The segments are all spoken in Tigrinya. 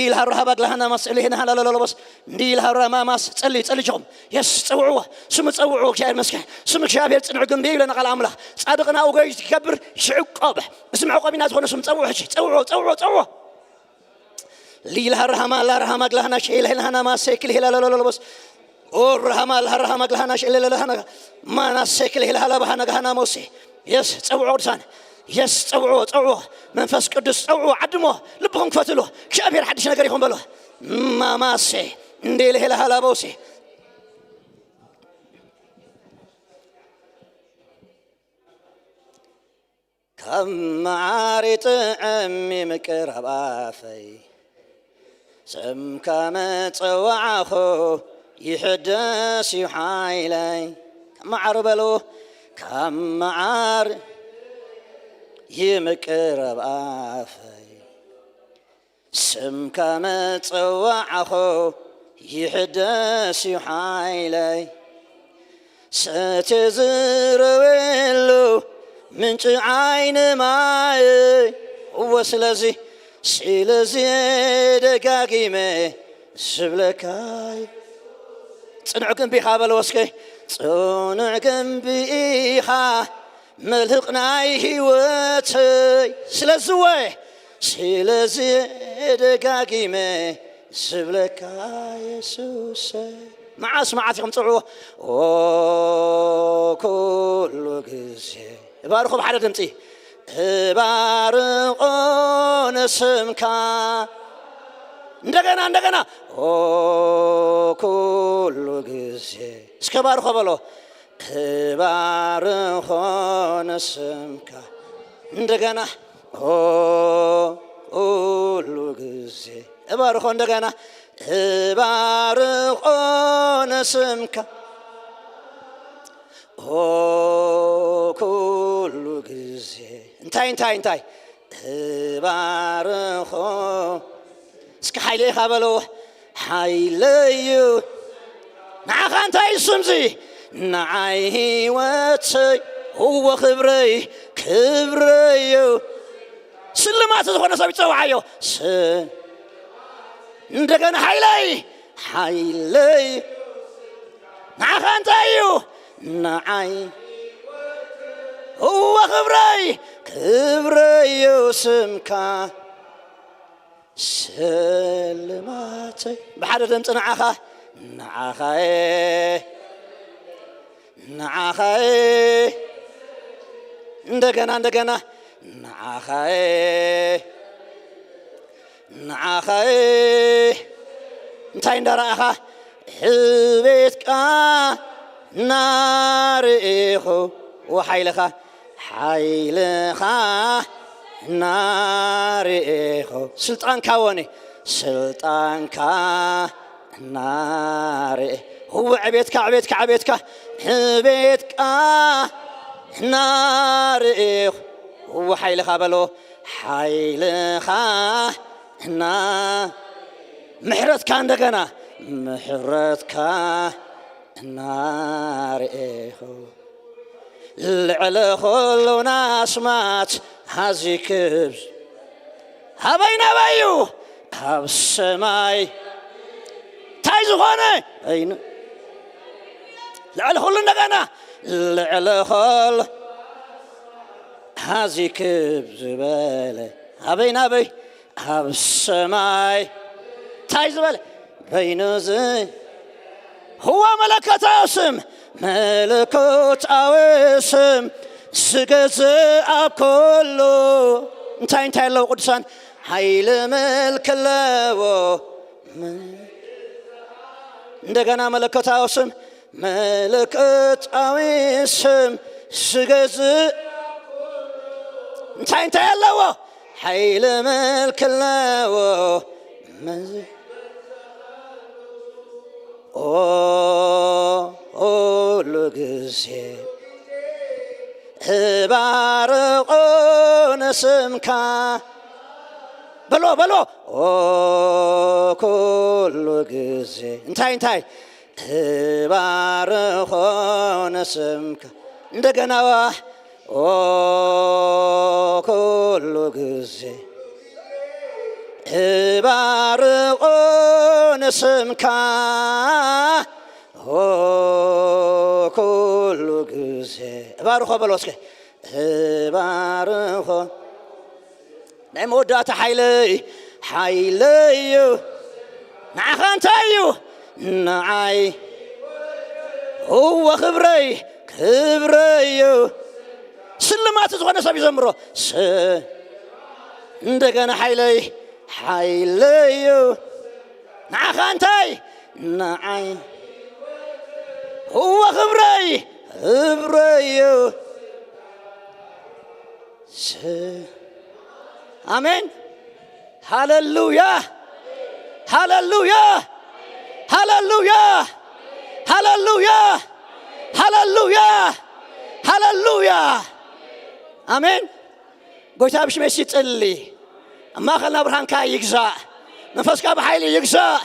እንዲል ሃራሃባ ግላሃና ማስ እልሄና ሃላሎሎሎቦስ እንዲል ሃራ ማማስ ጸልዩ ጸልጆም የስ ጸውዕዎ ስሙ ጸውዕዎ እግዚኣብሔር መስኪሕ ስሙ እግዚኣብሔር ጽንዕ ግንቢ ይብለና ቃል ኣምላኽ ጻድቕና ውገዩ ይገብር ይዕቆብ እዚ መዕቆቢና ዝኾነ ስም ጸውዑ ሕጂ ጸውዑ ጸውዑ ጸውዑ ሊል ሃራሃማ ላራሃማ ግላሃና ሸይል ሄልሃና ማሰ ክል ሄላ ሎሎሎቦስ ኦ ረሃማ ላሃራሃማ ግላሃና ሸይል ሄላ ሃና ማናሰ ክል ሄላ ሃላ ባሃና ጋሃና ሞሴ የስ ጸውዖ ቅዱሳን የስ ጸውዖ ጸውዖ መንፈስ ቅዱስ ጸውዖ ዓድሞ ልብኹም ክፈትሉ እግዚኣብሔር ሓድሽ ነገር ይኹን በሎ ማማሴ እንዴ ለሄላ ሃላ ቦሴ ካብ መዓር ይጥዕም ይምቅር ኣብ ኣፈይ ስምካ መጸዋዕኹ ይሕደስ እዩ ሓይለይ ካብ መዓር በሉ ካብ መዓር ይምቅር ኣብ ኣፈይ ስምካ መጸዋዕኹ ይሕደስ እዩ ሓይለይ ሰተ ዝረወሉ ምንጪ ዓይኒ ማይ እወ ስለዚ ስለዚ ደጋጊመ ዝብለካይ ጽኑዕ ግንቢ ኢኻ በለዎ እስከ ጽኑዕ ግንቢ ኢኻ መልህቕ ናይ ህይወተይ ስለዚ ወ ስለዚ ደጋጊመ ዝብለካ የሱሰይ መዓስ መዓት ኢኹም ጽውዕዎ ኦ ኩሉ ግዜ እባርኹ ብሓደ ድምፂ እባርቆ ንስምካ እንደገና እንደገና ኦ ኩሉ ግዜ እስከ ባርኾ በሎ እባርኾ ንስምካ እንደገና ኦ ኩሉ ግዜ እባርኾ እንደገና፣ እባርኾ ንስምካ ኦ ኩሉ ግዜ። እንታይ፣ እንታይ፣ እንታይ? እባርኾ። እስኪ ሓይለይኻ በሎ። ሓይለዩ። ንዓኻ እንታይ እዩ ስምዚ? ንዓይ ህይወተይ፣ እወ ክብረይ፣ ክብረዩ። ስልማት ዝኾነ ሰብ ይጸውዓዮ። ስ-፣ እንደገና ሓይለይ፣ ሓይለይ። ንዓኻ እንታይ እዩ? ንዓይ። እወ ክብረይ፣ ክብረዩ ስምካ። ስልማተይ። ብሓደ ድምፂ ንዓኻ፣ ንዓኻየ፣ ንዓኻየ። እንደገና፣ እንደገና። ንዓኻየ፣ ንዓኻየ። እንታይ እንዳረኣኻ? ዕቤትካ እናርኤኹ፣ ወሓይልኻ፣ ሓይልኻ እናርኤኹ፣ ስልጣንካ ወኒ፣ ስልጣንካ እናርኤ፣ እወ፣ ዕቤትካ፣ ዕቤትካ፣ ዕቤትካ፣ ዕቤትካ እናርኤኹ፣ እወ፣ ሓይልኻ በሎ፣ ሓይልኻ እና ምሕረትካ እንደገና፣ ምሕረትካ እናርኤኹ፣ ልዕሊ ኹሉን ኣስማት ኣዝዩ ክብ-፣ ኣበይ ናበይ እዩ? ኣብ ሰማይ እንታይ ዝኾነ? ኣይኑ-፣ ልዕሊ ኹሉ እንደገና፣ ልዕሊ ኹሉ ኣዝዩ ክብ ዝበለ፣ ኣበይ ናበይ? ኣብ ሰማይ እንታይ ዝበለ? በይኑ ዝ-፣ ህዋ መለኮታዊ ስም፣ መለኮታዊ ስም፣ ዝገዝእ ኣብ ኩሉ። እንታይ እንታይ ኣለዎ ቅዱሳን? ሓይሊ መልክ ኣለዎ። እንደገና መለኮታዊ ስም፣ መለኮታዊ ስም፣ ዝገዝእ እንታይ እንታይ ኣለዎ? ሓይሊ መልክ ኣለዎ። መዝ-፣ ኦ፣ ኦሉ ግዜ እባርኾ ንስምካ። በሎ፣ በሎ። ኦ፣ ኩሉ ግዜ እንታይ፣ እንታይ? እባርኾ ንስምካ። እንደገና፣ ኦ፣ ኩሉ ግዜ እባርኾ ንስምካ። ኦ፣ ኩሉ ግዜ እባርኾ በሎ እስከ። እባርኾ ናይ መወዳእታ ሓይለይ፣ ሓይለይ እዩ። ንዓኻ እንታይ እዩ? ንዓይ እወ ክብረይ፣ ክብረይ እዩ። ስልማት ዝኾነ ሰብ ይዘምሮ። ስ-፣ እንደገና ሓይለይ፣ ሓይለይ እዩ። ንዓኻ እንታይ? ንዓይ እወ ክብረይ፣ ክብረይ እዩ። ስ-፣ ኣሜን። ሃሌሉያ፣ ሃሌሉያ፣ ሃሌሉያ፣ ሃሌሉያ፣ ሃሌሉያ፣ ሃሌሉያ። ኣሜን። ጎይታ ብሽመይ ሲጽሊ ኣብ ማእኸልና ብርሃንካ ይግዛእ። መንፈስካ ብሓይሊ ይግዛእ።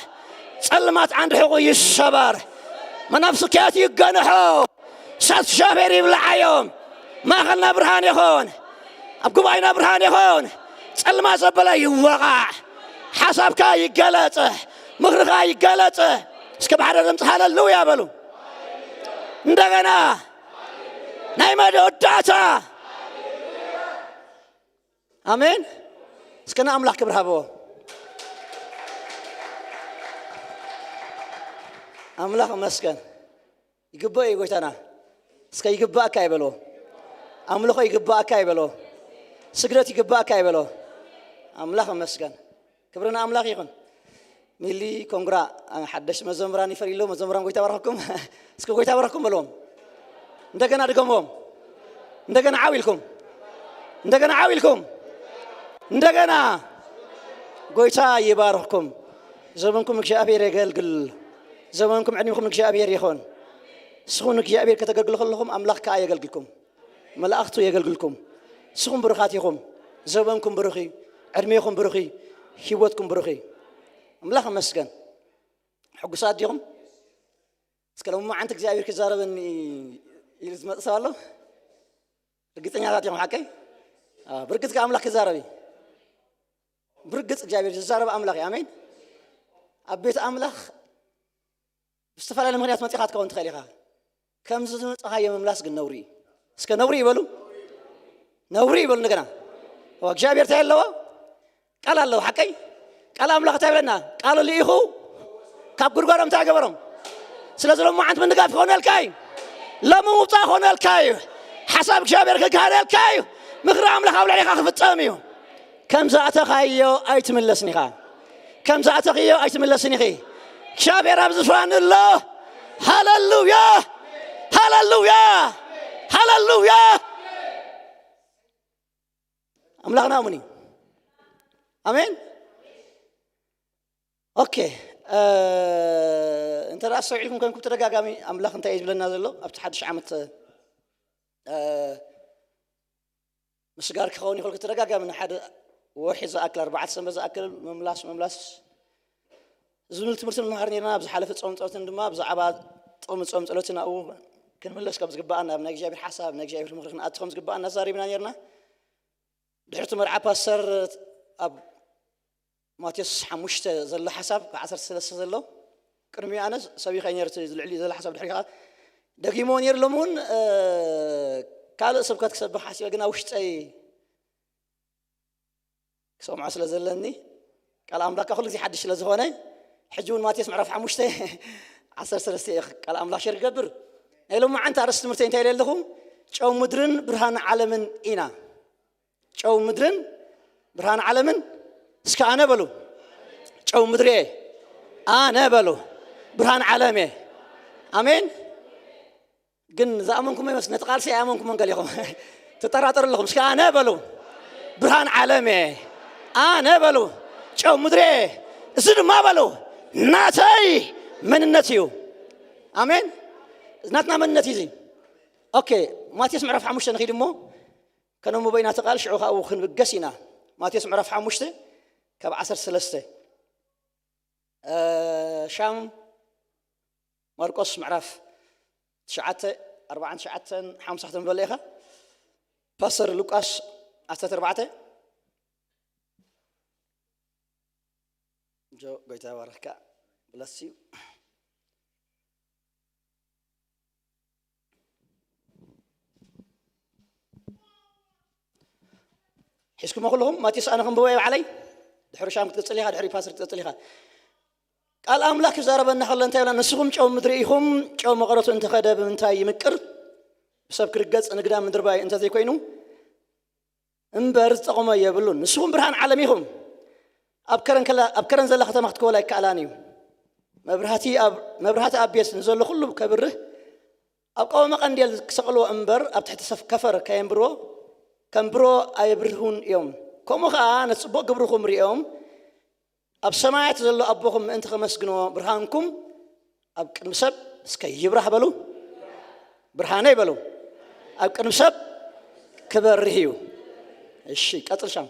ጸልማት ዓንዲ ሕቑ ይሰበር። መናፍስቲ ክያት ይገንሖ። እሳት እግዚኣብሔር ይብልዓዮም። ማእኸልና ብርሃን ይኹን። ኣብ ጉባኤና ብርሃን ይኹን። ጸልማት ዘበለ ይወቓዕ። ሓሳብካ ይገለጽ። ምኽርኻ ይገለጽ። እስከ ብሓደ ድምፂ ሃሌሉያ በሉ። እንደገና ናይ መወዳእታ። ኣሜን። እስከ ንኣምላኽ ክብሪ ሃብዎ። ኣምላኽ ይመስገን። ይግብኦ እዩ ጎይታና። እስከ ይግብኣካ ይበልዎ። ኣምልኾ ይግብኣካ ይበልዎ። ስግደት ይግብኣካ ይበልዎ። ኣምላኽ ይመስገን። ክብሪ ንኣምላኽ ይኹን። ሚሊ ኮንግራ፣ ሓደሽቲ መዘምራን ይፈር ኢሉ፣ መዘምራን ጎይታ ባርኸኩም። እስከ ጎይታ ባርኸኩም በልዎም። እንደገና ድገምዎም። እንደገና ዓው ኢልኩም። እንደገና ዓው ኢልኩም። እንደገና ጎይታ ይባርኽኩም። ዘመንኩም እግዚኣብሔር የገልግል። ዘመንኩም ዕድሜኹም እግዚኣብሔር ይኹን። ንስኹም ንእግዚኣብሔር ከተገልግሉ ከለኹም ኣምላኽ ከኣ የገልግልኩም። መላእኽቱ የገልግልኩም። ንስኹም ብሩኻት ኢኹም። ዘመንኩም ብሩኽ እዩ። ዕድሜኹም ብሩኽ እዩ። ህይወትኩም ብሩኽ እዩ። ኣምላኽ ይመስገን። ሕጉሳት ዲኹም? እስከ ሎሚ መዓንቲ እግዚኣብሔር ክዛረበኒ ኢሉ ዝመጽእ ሰብ ኣሎ? ርግጸኛታት ኢኹም ሓቀይ? ኣዎ፣ ብርግጽ ከኣ ኣምላኽ ክዛረብ እዩ። ብርግጽ እግዚኣብሔር ዝዛረብ ኣምላኽ እዩ። ኣሜን። ኣብ ቤት ኣምላኽ ብዝተፈላለየ ምኽንያት መጺኻ ክትከውን ትኽእል ኢኻ። ከምዚ ዝመጻኻዮ ምምላስ ግን ነውሪ እዩ። እስከ ነውሪ ይበሉ። ነውሪ ይበሉ እንደገና። እዋ እግዚኣብሔር እንታይ ኣለዎ? ቃል ኣለዎ ሓቀይ? ቃል ኣምላኽ እንታይ ይብለና? ቃሉ ልኢኹ ካብ ጉድጓዶም እንታይ ገበሮም? ስለዚ ሎሚ መዓንቲ ምንጋፍ ክኾነልካ እዩ። ሎሚ ምውጻእ ክኾነልካ እዩ። ሓሳብ እግዚኣብሔር ክካነልካ እዩ። ምኽሪ ኣምላኽ ኣብ ልዕሌኻ ክፍጸም እዩ። ከም ዝኣተኻዮ ኣይትምለስን ኢኻ። ከም ዝኣተኽዮ ኣይትምለስን ኢኺ። እግዚኣብሔር ኣብ ዝፋን ኣሎ። ሃሌሉያ! ሃሌሉያ! ሃሌሉያ! ኣምላኽና እሙን እዩ። ኣሜን። ኦኬ፣ እ፣ እንተ ደኣ ኣስተውዒልኩም ኮንኩም ተደጋጋሚ ኣምላኽ እንታይ እዩ ዝብለና ዘሎ? ኣብቲ ሓድሽ ዓመት፣ እ፣ ምስጋር ክኸውን ይኽእል፣ ተደጋጋሚ ንሓደ ወርሒ ዝኣክል፣ ኣርባዕተ ሰንበት ዝኣክል ምምላስ፣ ምምላስ ዝብል ትምህርቲ ንመሃር ነርና። ኣብ ዝሓለፈ ጾም ጸሎትን ድማ ብዛዕባ ጥቕሚ ጾም ጸሎትን ኣብኡ ክንምለስ ከም ዝግባኣና፣ ኣብ ናይ እግዚኣብሔር ሓሳብ፣ ናይ እግዚኣብሔር ምኽሪ ክንኣቱ ከም ዝግባኣና ተዛሪብና ነርና። ድሕሪ እቲ መርዓ ፓስተር ኣብ ማቴዎስ ሓሙሽተ ዘሎ ሓሳብ፣ ካብ ዓሰርተ ሰለስተ ዘሎ፣ ቅድሚኡ ኣነ ሰቢኸ ነይረ፣ እቲ ልዕሊኡ ዘሎ ሓሳብ ድሕሪ ከኣ ደጊሞ ነይሩ። ሎሚ እውን፣ እ፣ ካልእ ስብከት ክሰብኽ ሓሲበ፣ ግን ኣብ ውሽጠይ ክሰምዖ ስለ ዘለኒ፣ ቃል ኣምላኽ ኩሉ ግዜ ሓድሽ ስለ ዝኾነ፣ ሕጂ እውን ማቴዎስ ምዕራፍ ሓሙሽተ ዓሰርተ ሰለስተ እየ ቃል ኣምላኽ ሸር ክገብር። ናይ ሎሚ መዓንቲ ኣርእስቲ ትምህርተይ እንታይ ኢለ ኣለኹ? ጨው ምድርን ብርሃን ዓለምን ኢና። ጨው ምድርን ብርሃን ዓለምን። እስከ ኣነ በሉ። ጨው ምድሪ እየ። ኣነ በሉ። ብርሃን ዓለም እየ። ኣሜን። ግን ዝኣመንኩም ይመስል፣ ነቲ ቃልሲ ኣይኣመንኩምን ገሊኹም። ትጠራጠሩ ኣለኹም። እስከ ኣነ በሉ። ብርሃን ዓለም እየ። ኣነ በሉ። ጨው ምድሪ እየ። እዚ ድማ በሉ ናተይ መንነት እዩ። ኣሜን። ናትና መንነት እዩ እዚ። ኦኬ፣ ማቴዎስ ምዕራፍ ሓሙሽተ ንኺድ እሞ፣ ከነንብቦ ኢና እቲ ቃል፣ ሽዑ ካብኡ ክንብገስ ኢና። ማቴዎስ ምዕራፍ ሓሙሽተ ካብ ዓሰርተ ሰለስተ። እ፣ ሻም ማርቆስ ምዕራፍ ትሽዓተ፣ ኣርባዓን ትሽዓተን ሓምሳ ክተንብበለ ኢኻ። ፓስተር ሉቃስ ዓሰርተ ኣርባዕተ። ጆ፣ ጎይታ ይባርኽካ። ብለስ ዩ። ሒዝኩሞ ኩልኹም? ማቴዎስ ኣነ ክንብቦ እየ ባዕለይ። ድሕሪ ሻም ክትቅጽል ኢኻ፣ ድሕሪ ፓስተር ክትቅጽል ኢኻ። ቃል ኣምላኽ ክዛረበና ከሎ እንታይ ይብለና? ንስኹም ጨው ምድሪ ኢኹም። ጨው መቐረቱ እንተኸደ ብምንታይ ይምቅር? ብሰብ ክርገጽ ንግዳም ምድርባይ እንተዘይኮይኑ እምበር ዝጠቕሞ የብሉን። ንስኹም ብርሃን ዓለም ኢኹም። ኣብ ከረን ከላ-፣ ኣብ ከረን ዘላ ከተማ ክትከወል ኣይከኣላን እዩ። መብራህቲ ኣብ፣ መብራህቲ ኣብ ቤት ንዘሎ ኩሉ ከብርህ ኣብ ቀዋሚ ቀንዴል ክሰቕልዎ እምበር ኣብ ትሕቲ ሰፍ-፣ ከፈር ከየንብርዎ፣ ከንብርዎ ኣየብርሁን እዮም። ከምኡ ኸኣ ነቲ ጽቡቕ ግብርኹም ሪኦም ኣብ ሰማያት ዘሎ ኣቦኹም ምእንቲ ከመስግንዎ ብርሃንኩም ኣብ ቅድሚ ሰብ እስከ ይብራህ በሉ። ብርሃነይ በሉ ኣብ ቅድሚ ሰብ ክበርህ እዩ። እሺ፣ ቀጽል ሻም።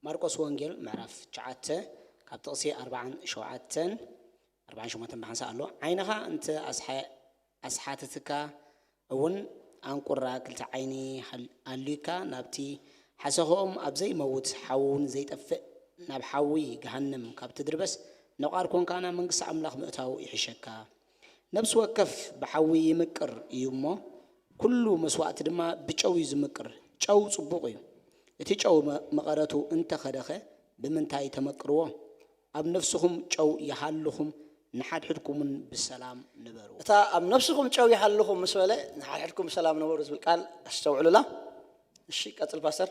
ማርቆስ ወንጌል ምዕራፍ ትሽዓተ ካብ ጥቕሲ ኣርባዓን ሸውዓተን፣ ኣርባዓን ሸሞንተን ብሓንሳእ ኣሎ። ዓይንኻ እንተ ኣስሓ-፣ ኣስሓተትካ እውን ኣንቁራ ክልተ ዓይኒ ሃል-፣ ኣልዩካ ናብቲ ሓሰኽኦም ኣብ ዘይመውት ሓውን ዘይጠፍእ ናብ ሓዊ ገሃነም ካብ ትድርበስ ነቋር ኮንካ ናብ መንግስቲ ኣምላኽ ምእታው ይሕሸካ። ነፍሲ ወከፍ ብሓዊ ይምቅር እዩ እሞ፣ ኩሉ መስዋእቲ ድማ ብጨው እዩ ዝምቅር። ጨው ጽቡቕ እዩ። እቲ ጨው መ-፣ መቐረቱ እንተኸደኸ ብምንታይ ተመቅርዎ? ኣብ ነፍስኹም ጨው ይሃልኹም፣ ንሓድሕድኩምን ብሰላም ንበሩ። እታ ኣብ ነፍስኹም ጨው ይሃልኹም ምስ በለ፣ ንሓድሕድኩም ብሰላም ንበሩ ዝብል ቃል ኣስተውዕሉላ። እሺ፣ ቀጽል ፓስተር።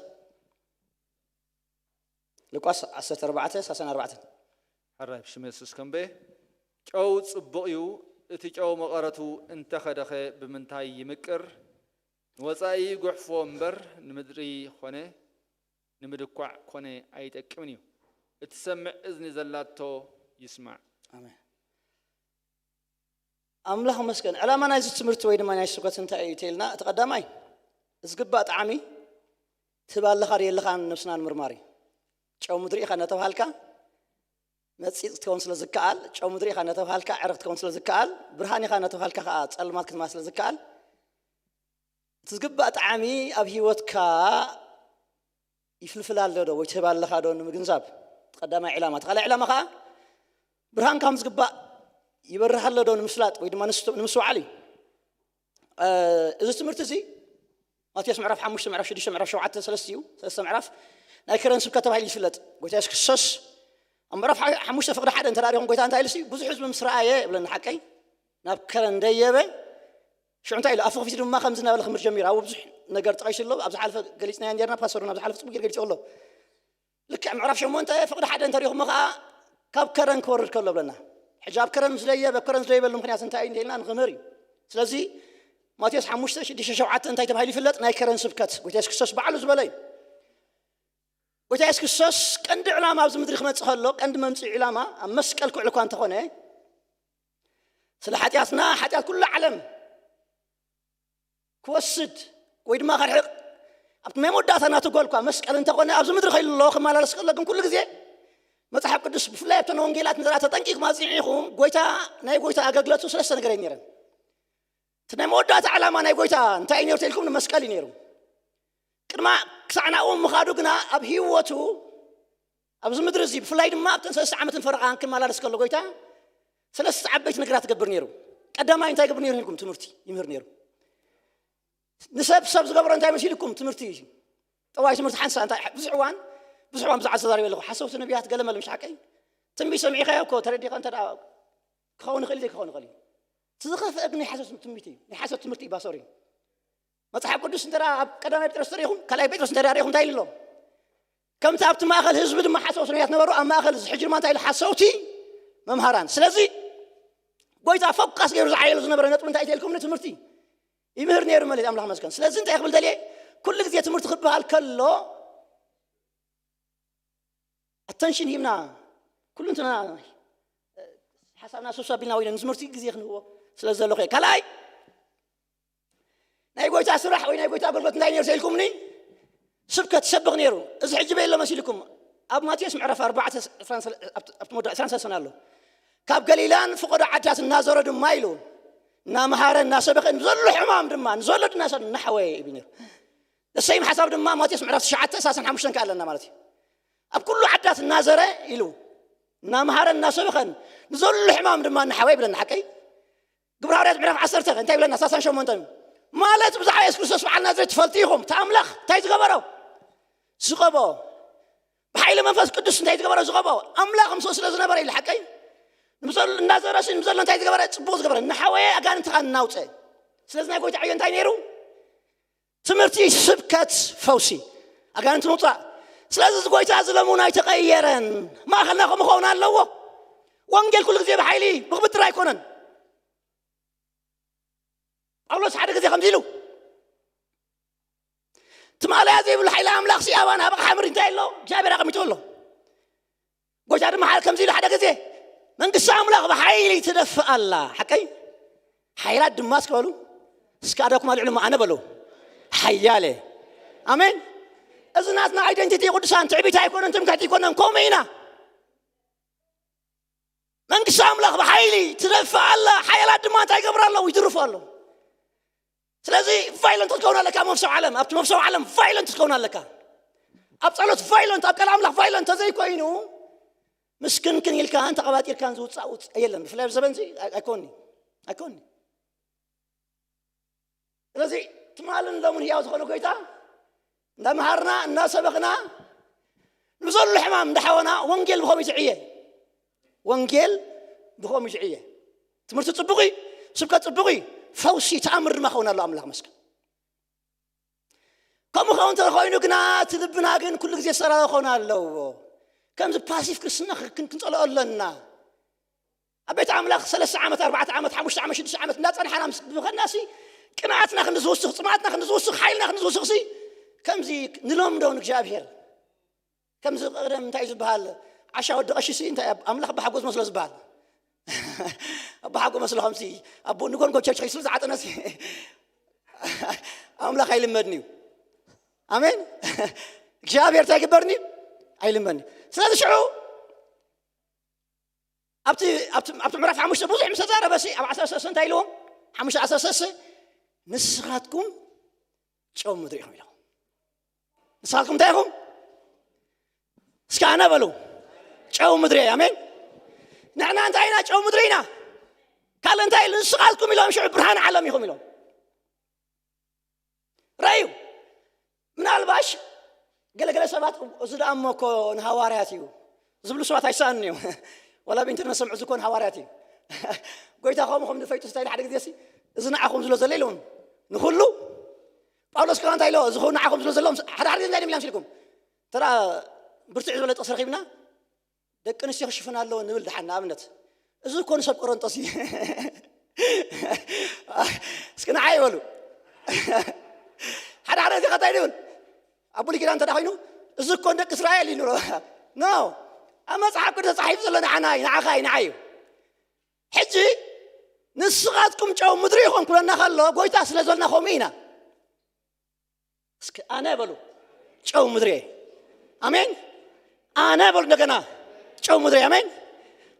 ሉቃስ ዓሰርተ ኣርባዕተ፣ ሰላሳን ኣርባዕተን። ሕራይ ብሽም የሱስ ከንበየ። ጨው ጽቡቕ እዩ፣ እቲ ጨው መቐረቱ እንተኸደኸ ብምንታይ ይምቅር? ንወጻኢ ይጉሕፎ እምበር ንምድሪ ኾነ። ንምድኳዕ ኮነ ኣይጠቅምን እዩ። እትሰምዕ እዝኒ ዘላቶ ይስማዕ። ኣሜን። ኣምላኽ መስገን። ዕላማ ናይዚ ትምህርቲ ወይ ድማ ናይ ስብከት እንታይ እዩ ተልና፣ እቲ ቀዳማይ ዝግባእ ጣዕሚ ትህብ ኣለኻ ዶ የለኻን ነብስና ንምርማር እዩ። ጨው ምድሪ ኢኻ እናተባሃልካ መጺጽ ክትከውን ስለ ዝከኣል፣ ጨው ምድሪ ኢኻ እናተባሃልካ ዕረ ክትከውን ስለ ዝከኣል፣ ብርሃን ኢኻ እናተባሃልካ ከዓ ጸልማት ክትማ ስለ ዝከኣል፣ እቲ ዝግባእ ጣዕሚ ኣብ ህይወትካ ይፍልፍል ኣሎ ዶ ወይ ትህብ ኣለኻ ዶ ንምግንዛብ፣ እቲ ቀዳማይ ዕላማ። እቲ ካልኣይ ዕላማ ከዓ ብርሃን ከም ዝግባእ ይበርህ ኣሎ ዶ ንምፍላጥ ወይ ድማ ንምስትውዓል እዩ። እዚ ትምህርቲ እዚ ማቴዎስ ምዕራፍ ሓሙሽተ፣ ምዕራፍ ሽዱሽተ፣ ምዕራፍ ሸውዓተ፣ ሰለስተ እዩ። ሰለስተ ምዕራፍ ናይ ከረን ስብከት ተባሂሉ ይፍለጥ። ጎይታ የሱስ ክርስቶስ ኣብ ምዕራፍ ሓሙሽተ ፍቕዲ ሓደ እንተ ሪኹም ጎይታ እንታይ ኢሉ ሲ ብዙሕ ህዝቢ ምስ ረኣየ ይብለና ሓቀይ ናብ ከረን ደየበ ሽዑ እንታይ ኢሉ ኣፉ ከፊቱ ድማ ከምዚ እናበለ ክምር ጀሚሩ ኣብኡ ብዙሕ ነገር ጠቒሱ ኣሎ። ኣብ ዝሓለፈ ገሊፅናዮ ነርና። ፓስተር ኣብ ዝሓለፈ ፅቡቅ ገይሩ ገሊፅዎ ኣሎ። ልክዕ ምዕራፍ ሸሞንተ ፍቕዲ ሓደ እንተሪኹሞ ከዓ ካብ ከረን ክወርድ ከሎ ብለና። ሕጂ ኣብ ከረን ምስ ደየበ ኣብ ከረን ዝደየበሉ ምክንያት እንታይ እዩ እንተኢልና ንክምህር እዩ። ስለዚ ማቴዎስ ሓሙሽተ ሽዱሽተ ሸውዓተ እንታይ ተባሂሉ ይፍለጥ? ናይ ከረን ስብከት ጎይታ የሱስ ክርስቶስ ባዕሉ ዝበለ እዩ። ጎይታ የሱስ ክርስቶስ ቀንዲ ዕላማ ኣብዚ ምድሪ ክመፅእ ከሎ ቀንዲ መምፅኢ ዕላማ ኣብ መስቀል ክውዕል እኳ እንተኾነ ስለ ሓጢኣትና ሓጢኣት ኩሉ ዓለም ክወስድ ወይ ድማ ከርሕቕ ኣብቲ ናይ መወዳእታ ናቱ ጎል እኳ መስቀል እንተኾነ ኣብዚ ምድሪ ከይሉ ኣለዎ ክመላለስ ከሎ ግን ኩሉ ግዜ መፅሓፍ ቅዱስ ብፍላይ ኣብተን ወንጌላት ንዘራ ተጠንቂኹም ኣፅኒዒኹም ጎይታ ናይ ጎይታ ኣገልግለቱ ሰለስተ ነገር እየን ነይረን። እቲ ናይ መወዳእታ ዕላማ ናይ ጎይታ እንታይ እዩ ነይሩ ተልኩም ንመስቀል እዩ ነይሩ። ቅድማ ክሳዕ ናብኡ ምኻዱ ግና ኣብ ህይወቱ ኣብዚ ምድሪ እዚ ብፍላይ ድማ ኣብተን ሰለስተ ዓመትን ፈረቓን ክመላለስ ከሎ ጎይታ ሰለስተ ዓበይቲ ነገራት ይገብር ነይሩ። ቀዳማይ እንታይ ይገብር ነይሩ ኢልኩም ትምህርቲ ይምህር ነይሩ። ንሰብ ሰብ ዝገብሮ እንታይ መሲልኩም ትምህርቲ እዩ። ጠዋይ ትምህርቲ ሓንሳ እንታይ ብዙሕ እዋን ብዙሕ እዋን ብዛዕባ ተዛሪበ ኣለኹ። ሓሰውቲ ነቢያት ገለ መለ ምሽ ሓቀይ ትንቢት ሰሚዕካዮ እኮ ተረዲኻ እንተ ደኣ ክኸውን ይኽእል እዩ ዘይክኸውን ይኽእል እዩ። እቲ ዝኸፍአ ግን ናይ ሓሰት ትምህርቲ እዩ። ናይ ሓሰት ትምህርቲ እዩ ባሶር እዩ። መጽሓፍ ቅዱስ እንተ ኣብ ቀዳማይ ጴጥሮስ ተሪኹም ካልኣይ ጴጥሮስ እንተ ሪኹም እንታይ ኢሉ ኣሎ? ከምቲ ኣብቲ ማእኸል ህዝቢ ድማ ሓሰውቲ ነቢያት ነበሩ ኣብ ማእኸል እዚ ሕጂ ድማ እንታይ ኢሉ ሓሰውቲ መምሃራን። ስለዚ ጎይታ ፎካስ ገይሩ ዝዓየሉ ዝነበረ ነጥቢ እንታይ ኢልኩም ንትምህርቲ ይምህር ነይሩ ማለት ኣምላኽ መስገን። ስለዚ እንታይ ክብል ደልየ ኩሉ ግዜ ትምህርቲ ክበሃል ከሎ ኣተንሽን ሂብና ኩሉ እንትና ሓሳብና ሰብሳብ ቢልና ወይ ንትምህርቲ ግዜ ክንህቦ ስለ ዘለኹ ካልኣይ ናይ ጎይታ ስራሕ ወይ ናይ ጎይታ ኣገልግሎት እንታይ ነይሩ ተኢልኩምኒ ስብከት ሰብኽ ነይሩ። እዚ ሕጂ በየሎ መሲልኩም ኣብ ማቴዎስ ምዕራፍ ኣርባዕተ ኣብቲ መወዳእ ዕስራን ሰለስተን ኣሎ ካብ ገሊላን ፍቐዶ ዓድታት እናዞረ ድማ ኢሉ እናመሃረ እናሰበኸ ንዘሎ ሕማም ድማ ንዘሎ ድናሰ እናሓወየ እዩ ነይሩ። ደሰይም ሓሳብ ድማ ማቴዎስ ምዕራፍ ትሽዓተ ሰላሳን ሓሙሽተን ከኣለና ማለት እዩ። ኣብ ኩሉ ዓድታት እናዘረ ኢሉ እናመሃረ እናሰበኸን ንዘሎ ሕማም ድማ እናሓወየ ይብለና ሓቀይ ግብረ ሃዋርያት ምዕራፍ ዓሰርተ እንታይ ይብለና ሰላሳን ሸሞንተን ማለት ብዛዕባ የሱስ ክርስቶስ በዓል ናዝሬት ትፈልጡ ኢኹም እቲ ኣምላኽ እንታይ ዝገበሮ ዝቐቦ ብሓይሊ መንፈስ ቅዱስ እንታይ ዝገበሮ ዝቐቦ ኣምላኽ ምስኡ ስለ ዝነበረ ኢሉ ሓቀይ እናዘረሲ ንብዘሎ እንታይ ዝገበረ ፅቡቅ ዝገበረ እናሓወየ ኣጋንንቲ ካ እናውፀ ስለዚ ናይ ጎይታ ዕዮ እንታይ ነይሩ ትምህርቲ ስብከት ፈውሲ ኣጋንንቲ ምውፃእ ስለዚ እዚ ጎይታ እዚ ለሙን ኣይተቀየረን ማእኸልና ከምኡ ከውን ኣለዎ ወንጌል ኩሉ ግዜ ብሓይሊ ብክብትር ኣይኮነን ጳውሎስ ሓደ ግዜ ከምዚ ኢሉ ትማእለያ ዘይብሉ ሓይሊ ኣምላኽ ሲ ኣባና ኣብ ኣቕሓ ምድሪ እንታይ ኣሎ እግዚኣብሔር ኣቐሚጡ ኣሎ ጎይታ ድማ ሓደ ከምዚ ኢሉ ሓደ ግዜ መንግስቲ ኣምላኽ ብሓይሊ ትደፍእ ኣላ ሓቀይ ሓይላት ድማ እስከ በሉ እስከ ኣዳኩም ኣልዕሉ ኣነ በሉ ሓያለ ኣሜን እዚ ናትና ኣይደንቲቲ ቅዱሳን ትዕቢት ኣይኮነን ትምክሕቲ ኣይኮነን ከምኡ ኢና መንግስቲ ኣምላኽ ብሓይሊ ትደፍእ ኣላ ሓያላት ድማ እንታይ ይገብሩ ኣለዉ ይድርፉ ኣለዉ ስለዚ ቫይለንት ክትከውን ኣለካ መፍሰው ዓለም ኣብቲ መፍሰው ዓለም ቫይለንት ክትከውን ኣለካ ኣብ ጸሎት ቫይለንት ኣብ ቃል ኣምላኽ ቫይለንት ተዘይኮይኑ ምስክንክን ኢልካን ተቐባጢርካን ዝውፃእ ውፅእ የለን ብፍላይ ኣብ ዘበን ኣይኮኒ ኣይኮኒ ስለዚ ትማልን ሎምን ህያው ዝኾነ ጎይታ እንዳመሃርና እንዳሰበኽና ንብዘሉ ሕማም እንዳሓወና ወንጌል ብኸምይ ትዕየ ወንጌል ብኸምይ ትዕየ ትምህርቲ ፅቡቕ እዩ ስብከት ፅቡቕ እዩ ፈውሲ ተኣምር ድማ ኸውን ኣሎ ኣምላኽ መስገን ከምኡ ኸውን እንተኾይኑ ግና እቲ ልብና ግን ኩሉ ግዜ ሰራዊ ክኸውን ኣለዎ ከምዚ ፓሲፍ ክርስትና ክንፀልኦ ኣለና ኣብ ቤት ኣምላኽ ሰለስተ ዓመት ኣርባዕተ ዓመት ሓሙሽተ ዓመት ሽዱሽተ ዓመት እንዳፀናሕና ምስ ብኸናሲ ቅንኣትና ክንዲ ዝውስኽ ፅምኣትና ክንዲ ዝውስኽ ሓይልና ክንዲ ዝውስኽሲ ከምዚ ንለምዶ ንእግዚኣብሔር ከምዚ ቀደም እንታይ እዩ ዝበሃል? ዓሻ ወዲ ቀሺ ሲ እንታይ ኣብ-፣ ኣምላኽ ኣባሓጎ ዝመስሎ ዝበሃል። ኣባሓጎ መስሎ ከምሲ ኣብ ንጎንጎ ቸርች ከይስሉ ዝዓጠነሲ ኣምላኽ ኣይልመድን እዩ። ኣሜን። እግዚኣብሔር እንታይ ይግበርኒ? ኣይልመድን እዩ። ስለዚ ሽዑ ኣብቲ ኣብቲ ኣብቲ ምዕራፍ ሓሙሽተ ብዙሕ ምስ ተዛረበ ሲ ኣብ ዓሰርተ ሰለስተ እንታይ ኢልዎም? ሓሙሽተ ዓሰርተ ሰለስተ ንስኻትኩም ጨው ምድሪ ኢኹም ኢልዎም። ንስኻትኩም እንታይ ኢኹም? እስኪ ኣነ በሉ። ጨው ምድሪ እየ። ኣሜን። ንሕና እንታይ ኢና? ጨው ምድሪ ኢና። ካልእ እንታይ ኢሉ? ንስኻትኩም ኢሎም ሽዑ ብርሃን ዓለም ኢኹም ኢሎም። ረዩ ምናልባሽ ገለገለ ሰባት እዚ ደኣ እሞ እኮ ንሃዋርያት እዩ ዝብሉ ሰባት ኣይሰኣኑን እዮም። ዋላ ብኢንተርነት ሰምዑ ዝኮን ሃዋርያት እዩ። ጎይታ ከምኡ ከም ዝፈይጡ ስታይ ሓደ ግዜ ሲ እዚ ንዓኹም ዝሎ ዘሎ ኢሎም ንኩሉ ጳውሎስ ከ እንታይ ኢሎ እዚ ንዓኹም ዝሎ ዘሎ ሓደ ሓደ እንታይ ኢሎም ኢልኩም ተራ ብርትዕ ዝበለ ጥቕሲ ረኺብና ደቂ ኣንስትዮ ክሽፍና ኣለዎ ንብል ደሓን ንኣብነት እዚ እኮ ንሰብ ቆረንጦስ እዩ። እስኪ ንዓይ ይበሉ። ሓደ ሓደ እዚ ከታይ ይብል ኣብ ብሉይ ኪዳን እንተ ኮይኑ እዚ እኮ ንደቂ እስራኤል እዩ ንብሎ። ኖ ኣብ መጽሓፍ ቅዱስ ተጻሒፉ ዘሎ ንዓና እዩ ንዓኻ እዩ ንዓይ እዩ። ሕጂ ንስኻትኩም ጨው ምድሪ ይኾን ክብለና ከሎ ጎይታ ስለ ዘልና ከምኡ ኢና። እስኪ ኣነ በሉ ጨው ምድሪ እየ። ኣሜን። ኣነ በሉ እንደገና ጨው ምድሪ እየ። ኣሜን።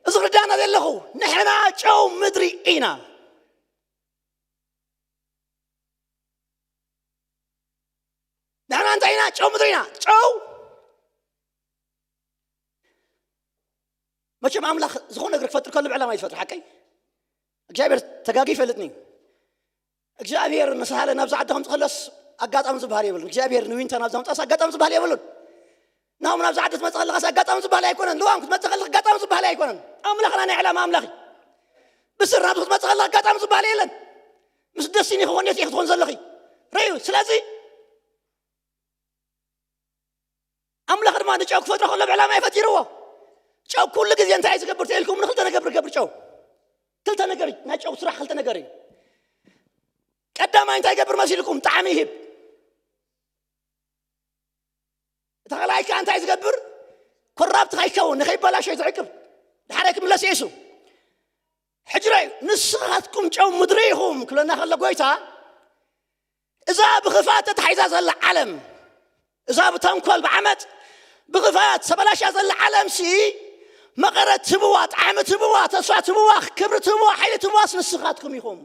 እዚ ክርዳና ዘለኹ ንሕና ጨው ምድሪ ኢና። ንሕና እንታይ ኢና? ጨው ምድሪ ኢና። ጨው መቸም ኣምላኽ ዝኾነ ነገር ክፈጥር ከሎ ብዕላማ እዩ ዝፈጥር ሓቀይ እግዚኣብሔር ተጋጊ ይፈልጥኒ እግዚኣብሔር ንስሃለ ናብዚ ዓዲ ከምፅ ከለስ ኣጋጣሚ ዝበሃል የብሉን እግዚኣብሔር ንዊንታ ናብዚ ምጣስ ኣጋጣሚ ዝበሃል የብሉን ናብም ናብዚ ዓዲ ትመፅ ከለካስ ኣጋጣሚ ዝበሃል ኣይኮነን ልዋም ክትመፅ ከለካ ኣጋጣሚ ዝበሃል ኣይኮነን ኣምላኽና ናይ ዕላማ ኣምላኽ እዩ ብስር ናብዚ ክትመፅ ከለካ ኣጋጣሚ ዝበሃል የለን ምስ ደሲኒ ክኾን የት ክትኾን ዘለኺ ረዩ ስለዚ ኣምላኽ ድማ ንጨው ክፈጥሮ ከሎ ብዕላማ እዩ ፈጢርዎ። ጨው ኩሉ ግዜ እንታይ ዝገብር ተኢልኩም ንክልተ ነገር ገብር ጨው ክልተ ነገር እዩ። ናይ ጨው ስራሕ ክልተ ነገር እዩ። ቀዳማይ እንታይ ይገብር መሲልኩም? ጣዕሚ ይህብ። እቲ ካልኣይ ከዓ እንታይ ዝገብር? ኮራብት ከይከውን ንከይበላሸ ዝዕቅብ ድሓረ ክምለስ ኢሱ ሕጅረ እዩ። ንስኻትኩም ጨው ምድሪ ኢኹም ክብለና ከሎ ጎይታ እዛ ብኽፋት ተታሒዛ ዘላ ዓለም እዛ ብተንኮል ብዓመፅ ብኽፋት ተበላሽያ ዘላ ዓለም ሲ መቐረት ትብዋ ጣዕሚ ትብዋ ተስፋ ትብዋ ክብሪ ትብዋ ሓይሊ ትብዋስ ንስኻትኩም ኢኹም።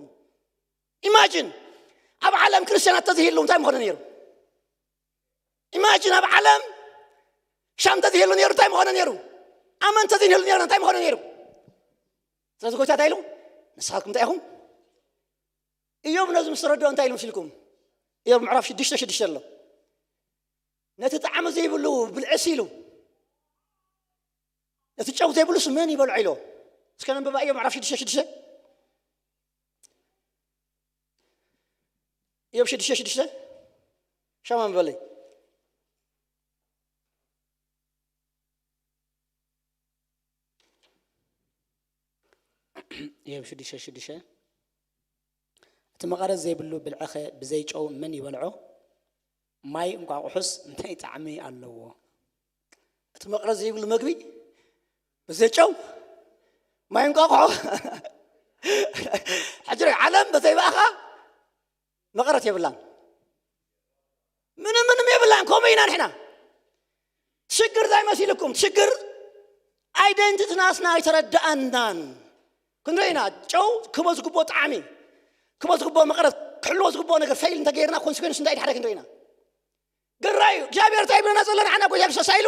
ኢማጂን ኣብ ዓለም ክርስትያን እንተዘይህሉ እንታይ ምኾነ ነይሩ? ኢማጂን ኣብ ዓለም ሻም እንተዘይህሉ ነይሩ እንታይ ምኾነ ነይሩ? ኣመን እንተዘይህሉ ነይሩ እንታይ ምኾነ ነይሩ? ስለዚ ጎይታ እንታይ ኢሉ ንስኻትኩም እንታይ ኢኹም? እዮም ነዚ ምስ ተረድኦ እንታይ ኢሉ ምስልኩም? እዮም ምዕራፍ ሽዱሽተ ሽዱሽተ ኣሎ ነቲ ጣዕሚ ዘይብሉ ብልዕሲ ኢሉ ነቲ ጨው ዘይብሉስ መን ይበልዖ ኢሎ እስከ ነንብባ እዮም ምዕራፍ ሽዱሽተ ሽዱሽተ እዮም ሽዱሽተ ሽዱሽተ ሻማ ምበለይ እዮም ሽዱሽተ ሽዱሽተ እቲ መቐረት ዘይብሉ ብልዕኸ ብዘይ ጨው መን ይበልዖ? ማይ እንቋቑሑስ እንታይ ጣዕሚ ኣለዎ? እቲ መቐረት ዘይብሉ መግቢ ብዘይ ጨው ማይ እንቋቑሖ ሕጂ ዓለም በዘይ በኣኻ መቐረት የብላን። ምንም ምንም የብላን። ከምኡ ኢና ንሕና። ሽግር እንታይ መሲልኩም? ሽግር ኣይደንቲትናስና ኣይተረዳኣናን። ክንርኢ ኢና። ጨው ክቦ ዝግብኦ ጣዕሚ ክቦ ዝግብኦ መቐረት ክሕልዎ ዝግብኦ ነገር ፈይል እንተገይርና ኮንስኮንስ እንታይ ድሓደ ክንርኢ ኢና። ግራዩ እግዚኣብሔር እንታይ ይብለና ዘሎ ንዓና ጎይታ ክርስቶስ ኢሉ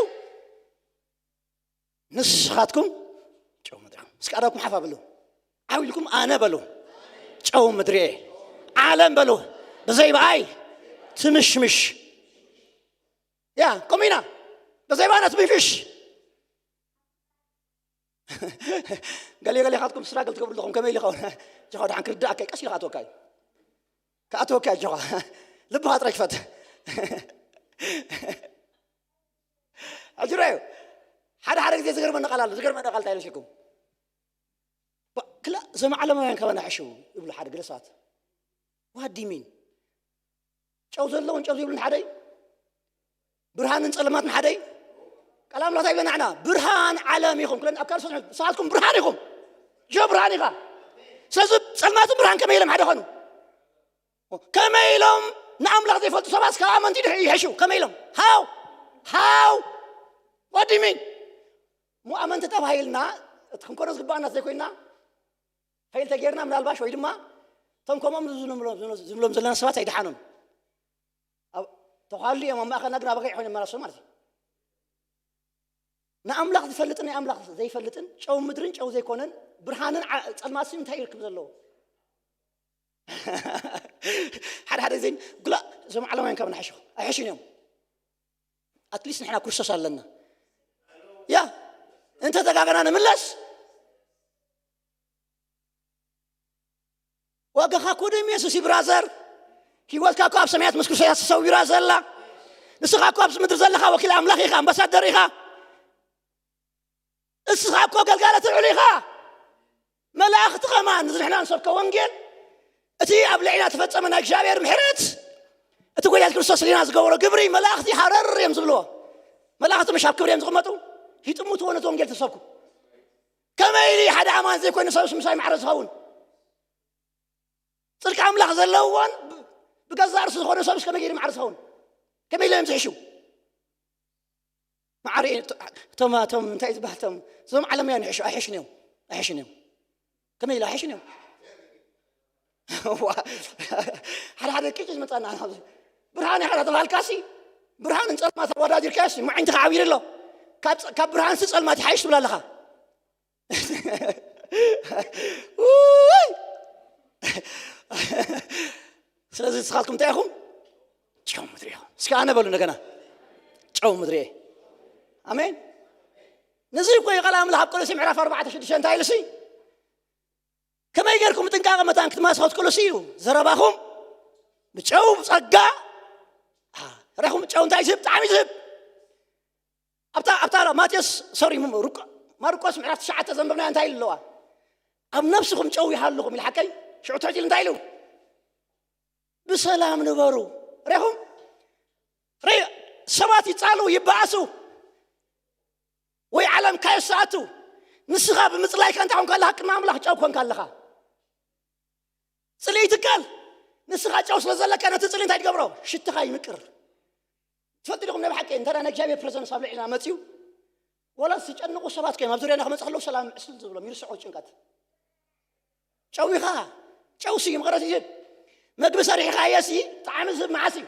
ንስኻትኩም ጨው ምድሪ እስኪ ኣዳኩም ሓፍ ኣብሉ ዓው ኢልኩም ኣነ በሉ ጨው ምድሪ ዓለም በሉ ብዘይ በኣይ ትምሽምሽ ያ ከምኡ ኢና ብዘይ በኣና ትምሽምሽ ገለ ገለ ካትኩም ስራግል ትገብሩ ኣለኹም ከመይ ኢልኻ ጆኻ ድሓን ክርዳእካ ቀስ ኢልካ ኣትወካ እዩ ክኣትወካ ጆኻ ልብኻ ጥራይ ክፈት ሕጅራ እዩ ሓደ ሓደ ግዜ ዝገርመኒ ቃል ኣሎ ዝገርመኒ ቃል እንታይ ኢለኩም ክላ እዞም ዓለማውያን ካባና ሕሽው ይብሉ ሓደ ገለ ሰባት ዋዲሚን ጨው ዘለውን ጨው ዘይብሉን ሓደ እዩ ብርሃንን ጸለማትን ሓደ እዩ ቃል ኣምላኽ እንታይ ይብለና ንዓና? ብርሃን ዓለም ኢኹም። ክለን ኣብ ካልሶ ንስኻትኩም ብርሃን ኢኹም። ጆ ብርሃን ኢኻ። ስለዚ ጸልማትን ብርሃን ከመይ ኢሎም ሓደ ኾኑ? ከመይ ኢሎም ንኣምላኽ ዘይፈልጡ ሰባት ካብ ኣመንቲ ድሕ ይሕሹ? ከመይ ኢሎም? ሃው ሃው ወዲሚን ሞ ኣመንቲ ተባሂልና እቲ ክንኮኖ ዝግባኣና ዘይኮይና ፈይል ተጌርና ምናልባሽ ወይ ድማ እቶም ከምኦም ዝብሎም ዝብሎም ዘለና ሰባት ኣይደሓኖም። ተኳሉ እዮም ኣብ ማእኸልና ግን ኣበጋይ ኮይኖም መላሶም ማለት እዩ። ንኣምላኽ ዝፈልጥን ናይ ኣምላኽ ዘይፈልጥን ጨው ምድርን ጨው ዘይኮነን ብርሃንን ጸልማት እንታይ ይርክብ ዘለዎ? ሓደ ሓደ ግዜ ግላ እዞም ዓለማውያን ካብ ንሓሹ ኣይሕሹን እዮም። ኣትሊስት ንሕና ክርስቶስ ኣለና። ያ እንተ ተጋገና ንምለስ ዋጋኻ እኮ ደም የሱስ እዩ ብራዘር። ህይወትካ እኮ ኣብ ሰማያት ምስ ክርስቶስ ተሰዊራ ዘላ። ንስኻ እኮ ኣብዚ ምድሪ ዘለኻ ወኪል ኣምላኽ ኢኻ፣ ኣምባሳደር ኢኻ። እስኻ እኮ ገልጋለ ትውዕል ኢኻ። መላእኽቲ ኸማን ንዝንሕና ንሰብከ ወንጌል እቲ ኣብ ልዕና ተፈጸመ ናይ እግዚኣብሔር ምሕረት እቲ ጎይታ ክርስቶስ ሊና ዝገበሮ ግብሪ መላእኽቲ ሃረር እዮም ዝብልዎ። መላእኽቲ ምሽ ኣብ ክብሪ እዮም ዝቕመጡ። ይጥምትዎ ነቲ ወንጌል ተሰብኩ። ከመይ ኢሉ ሓደ ኣማን ዘይኮይኑ ሰብስ ምሳይ ማዕረ ዝኸውን? ጽድቂ ኣምላኽ ዘለዎን ብገዛ ርእሱ ዝኾነ ሰብስ ከመይ ገይሩ ማዕረ ዝኸውን? ከመይ ኢሎም እዮም ዝሕሹ? ማዕረ እቶም እቶም እንታይ ዝበሃል እቶም እዞም ዓለማውያን ይሕሹ ኣይሕሹን እዮም። ኣይሕሹን እዮም። ከመይ ኢሉ ኣይሕሹን እዮም? ሓደ ሓደ ቅጭ ዝመጻና ብርሃን ኢኻ ተባሃልካሲ ብርሃንን ጸልማት ኣወዳዲርካዮሲ ማዕንትኻ ዓቢሩ ኣሎ። ካብ ብርሃንሲ ጸልማት ይሓይሽ ትብል ኣለኻ። ስለዚ ንስኻትኩም እንታይ ኢኹም? ጨው ምድሪ ኢኹም። እስኪ ኣነ በሉ እንደገና፣ ጨው ምድሪ እየ። ኣሜን። ነዚ እኮ እዩ ቃል ኣምላኽ ኣብ ቆሎሴ ምዕራፍ ኣርባዕተ ሽዱሽተ እንታይ ኢሉ ሲ ከመይ ጌርኩም ጥንቃቐ መታን ክትማስኸት ቅሉስ እዩ ዘረባኹም ብጨው ጸጋ። ሬኹም ጨው እንታይ ዝህብ ጣዕሚ ዝህብ ኣብታ ኣብታ ማቴዎስ ሶሪ ማርቆስ ምዕራፍ ትሽዓተ ዘንበብና እንታይ ኣለዋ? ኣብ ነፍስኹም ጨው ይሃልኹም ኢሉ ሓቀይ ሽዑ ትሕት ኢሉ እንታይ ኢሉ? ብሰላም ንበሩ። ሬኹም ሬ ሰባት ይጻሉ ይበኣሱ ወይ ዓለም ካየሰኣቱ ንስኻ ብምጽላይካ እንታይ ኮንካ ኣለኻ? ቅድሚ ኣምላኽ ጨው ኮንካ ኣለኻ። ጽልኢ ይትከል። ንስኻ ጨው ስለ ዘለካ ነቲ ጽልኢ እንታይ ትገብሮ? ሽትኻ ይምቅር። ትፈልጡ ዲኹም? ናይ ብሓቂ እንተ ናይ እግዚኣብሔር ፕረዘንስ ኣብ ልዕልና መጽዩ ወላ ዝጨንቑ ሰባት ኮይኖም ኣብ ዙርያና ክመጽእ ከለዉ ሰላም ዕስል ዝብሎም ይርስዑ ጭንቀት። ጨው ኢኻ። ጨው ሲ መቐረት ይህብ። መግቢ ሰሪሕኻ እየሲ ጣዕሚ ዝህብ መዓስ እዩ?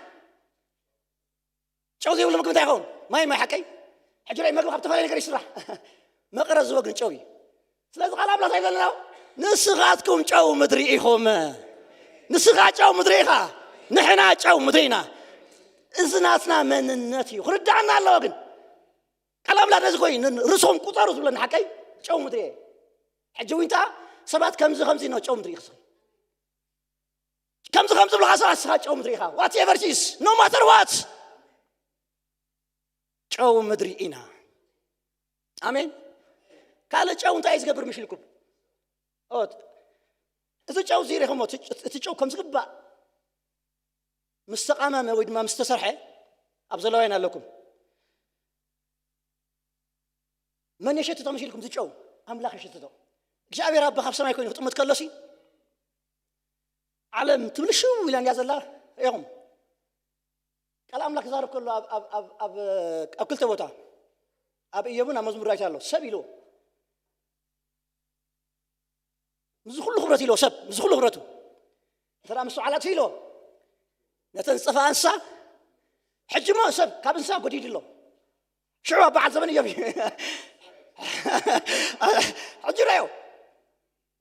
ጨው ዘይብሉ ምግቢ እንታይ ይኸውን? ማይ ማይ ሓቀይ። ሕጂ ናይ መግቢ ካብ ተፈላለየ ነገር ይስራሕ። መቐረት ዝህቦ ግን ጨው እዩ። ስለዚ ቃል ኣምላኽ እንታይ ይብለና? ንስኻትኩም ጨው ምድሪ ኢኹም። ንስኻ ጨው ምድሪ ኢኻ። ንሕና ጨው ምድሪ ኢና። እዚ ናትና መንነት እዩ። ክርዳእና ኣለዎ ግን ቃል ኣምላኽ ነዚ ኮይ ርእሶም ቁጠሩ ዝብለና ሓቀይ ጨው ምድሪ እየ። ሕጂ ዊንታ ሰባት ከምዚ ከምዚ ነው ጨው ምድሪ ኢኻ። ከምዚ ከምዚ ብለኻ ሰባት ስኻ ጨው ምድሪ ኢኻ። Whatever it is, no matter what ጨው ምድሪ ኢና። ኣሜን። ካልእ ጨው እንታይ እዩ ዝገብር ምሽልኩም? ኦት እዚ ጨው እዚ ርኢኹሞ እቲ ጨው ከም ዝግባእ ምስ ተቓመመ ወይ ድማ ምስ ተሰርሐ ኣብ ዘለዋይን ኣለኩም። መን የሸትቶ መሲልኩም ዝጨው ኣምላኽ የሸትቶ። እግዚኣብሔር ኣባ ካብ ሰማይ ኮይኑ ክጥምት ከሎሲ ዓለም ትብልሽው ኢላ እንዲያ ዘላ። ኢኹም ቃል ኣምላኽ ክዛረብ ከሎ ኣብ ክልተ ቦታ ኣብ እዮብን ኣብ መዝሙር ዳዊት ኣሎ ሰብ ኢሉ ምስዚ ኩሉ ክብረት ኢሎ ሰብ ምስዚ ኩሉ ክብረቱ እንተ ምስ ዓላት ኢሎ ነተን ዝጠፋ እንስሳ ሕጂ ሞ ሰብ ካብ እንስሳ ጎዲዱ ኣሎ። ሽዑ ኣብ በዓል ዘመን እዮም ሕጂ ራዮ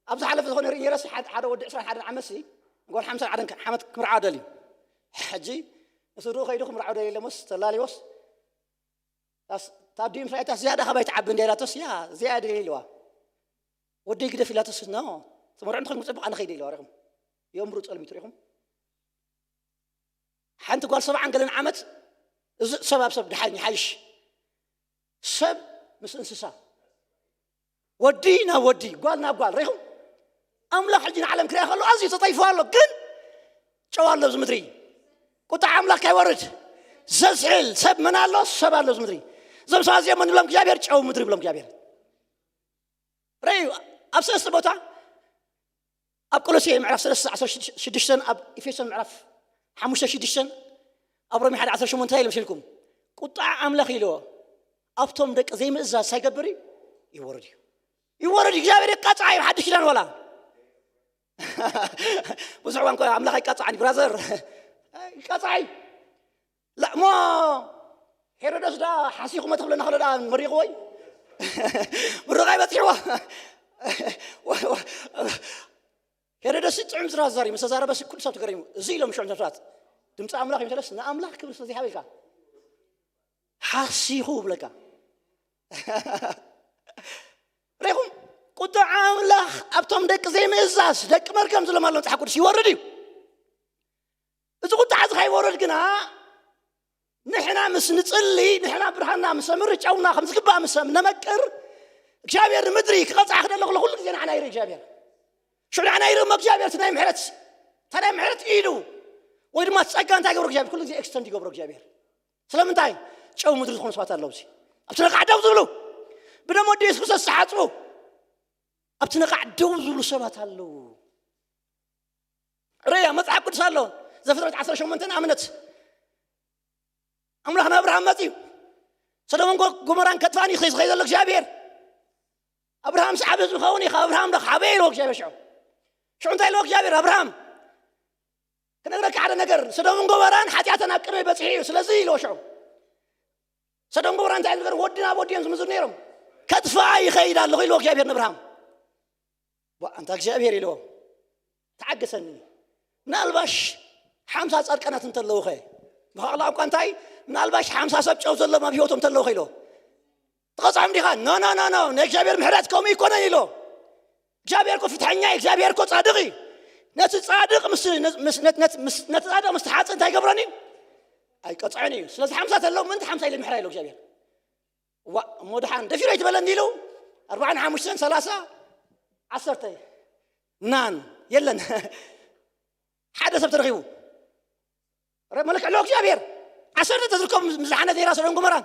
ኣብ ዝሓለፈ ዝኾነ ርኢ ነረስ ሓደ ወዲ ዕስራን ሓደን ዓመት ሲ ጓል ሓምሳን ዓደን ዓመት ክምርዓ ደልዩ ሕጂ ንስድኡ ከይዱ ክምርዓ ደልዩ ለሞስ ተላልዮስ ታዲኡ ምስ ራእየታ ዝያዳ ካባይ ትዓቢ እንዲያ ኢላቶስ ያ ዝያዳ ኢልዋ ወደይ ግደፍ ኢላቶስ ኖ ትመርዑ እንተኾይኑ ፅቡቅ ኣነ ከይደ ኢልዋ ሪኹም የእምሩ ፀልሚቱ ሪኹም ሓንቲ ጓል ሰብዓን ገለን ዓመት እዚ ሰብ ኣብ ሰብ ድሓኝ ሓይሽ ሰብ ምስ እንስሳ ወዲ ናብ ወዲ ጓል ናብ ጓል ሪኹም ኣምላኽ ሕጂ ንዓለም ክሪኣ ከሎ ኣዝዩ ተጠይፉ ኣሎ ግን ጨው ኣሎ ኣብዚ ምድሪ ቁጣ ኣምላኽ ከይወርድ ዘስሕል ሰብ መን ኣሎ ሰብ ኣሎ ኣብዚ ምድሪ እዞም ሰባት እዚኦም ንብሎም እግዚኣብሔር ጨው ምድሪ ይብሎም እግዚኣብሔር። ረዩ ኣብ ሰለስተ ቦታ ኣብ ቆሎሴ ምዕራፍ ሰለስተ ዓሰርተ ሽዱሽተ ኣብ ኤፌሶን ምዕራፍ ሓሙሽተ ሽዱሽተ ኣብ ሮሜ ሓደ ዓሰርተ ሸሞንተ ኢሉ መሲልኩም ቁጣ ኣምላኽ ኢልዎ ኣብቶም ደቂ ዘይምእዛዝ ሳይገብር እዩ ይወርድ እዩ ይወርድ እዩ እግዚኣብሔር ይቃጻዕ እዩ ሓድሽ ኪዳን ወላ ብዙሕ ዋን ኣምላኽ ይቃጻዕን ብራዘር ይቃጻዕ እዩ እሞ ሄሮደስ ዳ ሓሲኹ መተኽብለና ከሎ ዳ መሪቕዎ እዩ ምርቓ ይበፅሕዎ ሄሮደስ ጥዑም ዝራዛሪ ምስ ተዛረበ ኩሉ ሰብ ተገሪሙ እዚ ኢሎም ሽዑ ሰባት ድምፂ ኣምላኽ ይምሰለስ ንኣምላኽ ክብር ስለዚ ሃበልካ ሓሲኹ ብለካ ሪኹም ቁጥዓ ኣምላኽ ኣብቶም ደቂ ዘይምእዛዝ ደቂ መርገም ዝሎም ኣሎ መፅሓፍ ቅዱስ ይወርድ እዩ እዚ ቁጣ እዚ ከይወርድ ግና ንሕና ምስ ንጽሊ ንሕና ብርሃንና ምስ ኣምርጫውና ከም ዝግባእ ምስ ነመቅር እግዚኣብሔር ንምድሪ ክቐፅዓ ክደሎ ከሎ ኩሉ ግዜ ንዓና ይርኢ እግዚኣብሔር ሽዑ ንዓና ይርኢ እሞ እግዚኣብሔር እቲ ናይ ምሕረት እቲ ናይ ምሕረት ኢዱ ወይ ድማ እቲ ጸጋ እንታይ ገብሮ እግዚኣብሔር ኩሉ ግዜ ኤክስተንድ ይገብሮ እግዚኣብሔር ስለምንታይ ጨው ምድሪ ዝኾኑ ሰባት ኣለዉ ኣብቲ ነቃዕ ደው ዝብሉ ብደም ወዲ የሱስ ክርስቶስ ዝሓፅቡ ኣብቲ ነቃዕ ደው ዝብሉ ሰባት ኣለዉ ርያ መፅሓፍ ቅዱስ ኣሎ ዘፍጥረት ዓሰርተ ሸሞንተ ንኣብነት ኣምላኽ ንኣብርሃም መፅዩ ሰዶምን ጎመራን ከጥፋን እዩ ዝኸይ ዘሎ እግዚኣብሔር ኣብርሃም ሰዓብ ህዝቢ ኸውን እዩ ኣብርሃም ዶ ሓበየ ኢልዎ እግዚኣብሔር ሽዑ ሽዑ እንታይ ኢልዎ እግዚኣብሔር ኣብርሃም ክነግረካ ሓደ ነገር ሰዶምን ጎመራን ሓጢኣተን ኣብ ቅድመይ በፅሒ እዩ ስለዚ ኢልዎ ሽዑ ሰዶም ጎመራ እንታይ ዝገር ወዲ ናብ ወዲኦም ዝምዝር ነይሮም ከጥፋ ይኸይድ ኣለኹ ኢልዎ እግዚኣብሔር ንኣብርሃም ኣንታ እግዚኣብሔር ኢልዎ ተዓገሰኒ ምናልባሽ ሓምሳ ፃድቃናት እንተለዉ ኸ ብኻቕላ እኳ እንታይ ምናልባሽ ሓምሳ ሰብ ጨው ዘሎም ኣብ ህይወቶም እንተለዉ ኸ ኢልዎ ትቐፅዖም ዲኻ ኖ ኖ ኖ ኖ ናይ እግዚኣብሔር ምሕረት ከምኡ ይኮነን ኢልዎ እግዚኣብሔር እኮ ፍትሐኛ እግዚኣብሔር እኮ ፃድቕ እዩ ነቲ ፃድቕ ነቲ ፃድቕ ምስ ተሓፀ እንታይ ገብረን እዩ ኣይቀፅዖን እዩ ስለዚ ሓምሳ ተለዉ ምንቲ ሓምሳ ኢለ ምሕራ ኢሉ እግዚኣብሔር ዋ እሞ ድሓን ደፊሮ ኣይትበለኒ ኢሉ ኣርባዓን ሓሙሽተን ሰላሳ ዓሰርተ ናን የለን ሓደ ሰብ ተረኺቡ መለክዕ ኣለዎ እግዚኣብሔር ዓሰርተ ተዝርከቡ ምዝሓነት ነይራ ሰዶም ጎመራን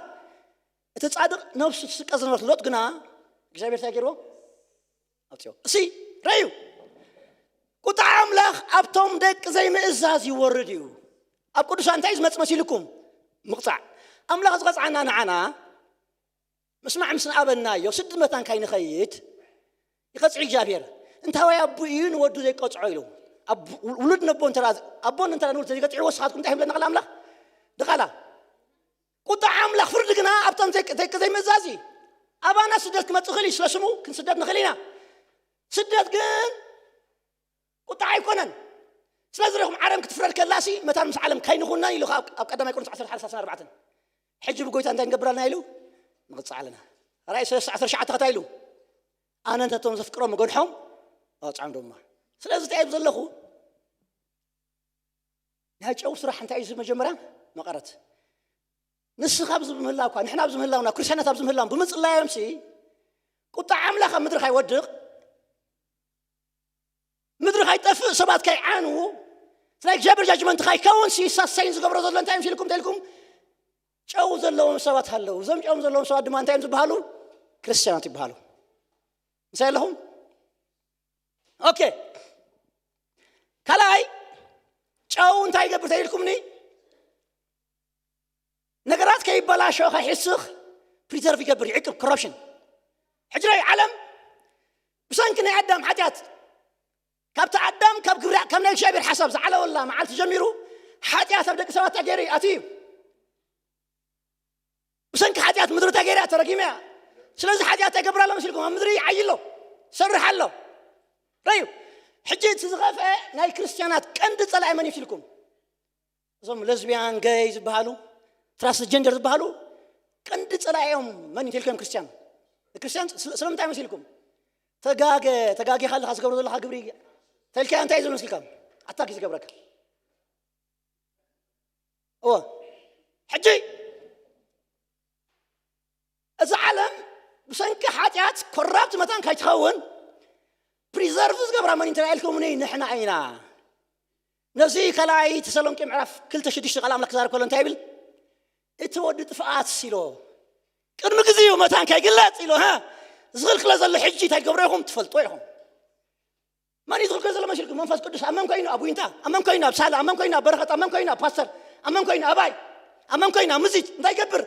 እቲ ፃድቕ ነብሱ ትስቀ ዝነበረት ሎጥ ግና እግዚኣብሔር እንታይ ገይርዎ ኣውፅኦ እሲ ረዩ ቁጣ ኣምላኽ ኣብቶም ደቂ ዘይምእዛዝ ይወርድ እዩ ኣብ ቅዱሳን እንታይ ዝመፅ መሲልኩም ምቕፃዕ ኣምላኽ ዝቐፅዓና ንዓና ምስማዕ ምስ ንኣበናዮ ስዲ መታን ካይንኸይድ ይቐፅዕ እግዚኣብሔር እንታይ ወይ ኣቦ እዩ ንወዱ ዘይቀፅዖ ኢሉ ውሉድ ነቦ እንተ ኣቦን እንተ ንውሉድ ዘይቀፅዕዎ ስኻትኩም እንታይ ይብለና ቃል ኣምላኽ ድቓላ ቁጣ ኣምላኽ ፍርዲ ግና ኣብቶም ደቂ ዘይምእዛዝ እዩ ኣባና ስደት ክመፅእ ክእል እዩ ስለ ስሙ ክንስደት ንኽእል ኢና ስደት ግን ቁጣ ኣይኮነን ስለዚ ርኹም ዓለም ክትፍረድ ከላሲ መታን ምስ ዓለም ካይንኹናን ኢሉ ኣብ ቀዳማይ ቆሮንቶስ ዓሰርተ ሓደ ሰላሳ ኣርባዕተ ሕጂ ብጎይታ እንታይ ንገብር ኣለና ኢሉ ንቕፅዕ ኣለና ራእይ ሰለስተ ዓሰርተ ትሽዓተ ከታ ኢሉ ኣነ እንተቶም ዘፍቅሮም እገድሖም ኣውፅዖም ድማ ስለዚ እንታይ ዘለኹ ናይ ጨው ስራሕ እንታይ እዩ መጀመርያ መቐረት ንስኻ ኣብዚ ብምህላውካ ንሕና ኣብዚ ምህላውና ክርስቲያናት ኣብዚ ምህላው ብምፅላዮም ሲ ቁጣ ኣምላኽ ኣብ ምድሪ ካይወድቕ ምድሪ ካይጠፍእ ሰባት ካይዓንዉ ናይ እግዚኣብሔር ጃጅመንት ካይከውን ሲ ሳሳይን ዝገብሮ ዘሎ እንታይ ምስ ኢልኩም ተልኩም ጨው ዘለዎም ሰባት ኣለዉ እዞም ጨው ዘለዎም ሰባት ድማ እንታይ እዮም ዝበሃሉ ክርስቲያናት ይበሃሉ ምሳይ ኣለኹም ኦኬ ካልኣይ ጨው እንታይ ይገብር ተይልኩምኒ ነገራት ከይበላሾ ከይሕስኽ ፕሪዘርቭ ይገብር ይዕቅብ ኮረፕሽን ሕጂ ናይ ዓለም ብሰንኪ ናይ ኣዳም ሓጢኣት ካብቲ ኣዳም ካብ ግብሪ ካብ ናይ እግዚኣብሔር ሓሳብ ዝዓለወላ መዓልቲ ጀሚሩ ሓጢኣት ኣብ ደቂ ሰባት ገይሩ ኣትዩ እዩ ብሰንኪ ሓጢኣት ምድሪ እንታይ ገይራ ተረጊመ እያ ስለዚ ሓጢኣት እንታይ ገብር ኣሎ መሲልኩም ኣብ ምድሪ ይዓይ ኣሎ ሰርሕ ኣሎ ረዩ ሕጂ እቲ ዝኸፍአ ናይ ክርስትያናት ቀንዲ ፀላኢ መን ይትልኩም እዞም ለዝቢያን ገይ ዝበሃሉ ትራንስጀንደር ዝበሃሉ ቀንዲ ፀላኢኦም መን ይትልኩም ክርስትያን ክርስትያን ስለምንታይ መሲልኩም ተጋገ ተጋጊኻ ኣለካ ዝገብሮ ዘለካ ግብሪ ተልካያ እንታይ እዩ ዘሎ መሲልካ ኣታክ ዝገብረካ እወ ሕጂ እዛ ዓለም ብሰንኪ ሓጢኣት ኮራፕት መታን ከይትኸውን ፕሪዘርቭ ዝገብራ መን እንተና ኢልኩምኒ ንሕና ኢና ነዚ ካልኣይ ተሰሎንቄ ምዕራፍ ክልተ ሽዱሽተ ቃል ኣምላክ ክዛረብ ከሎ እንታይ ይብል እቲ ወዲ ጥፍኣት ኢሎ ቅድሚ ግዜኡ መታን ከይግለጽ ኢሉ፣ ሃ፣ ዝኽልክሎ ዘሎ ሕጂ እንታይ ትገብሮ ኢኹም? ትፈልጦ ኢኹም። መን እዩ ዝኽልክሎ ዘሎ መሲልኩም? መንፈስ ቅዱስ። ኣብ መን ኮይኑ? ኣብ ዊንታ። ኣብ መን ኮይኑ? ኣብ ሳላ። ኣብ መን ኮይኑ? ኣብ በረኸት። ኣብ መን ኮይኑ? ኣብ ፓስተር። ኣብ መን ኮይኑ? ኣባይ። ኣብ መን ኮይኑ? ኣብ ምዚት። እንታይ ይገብር?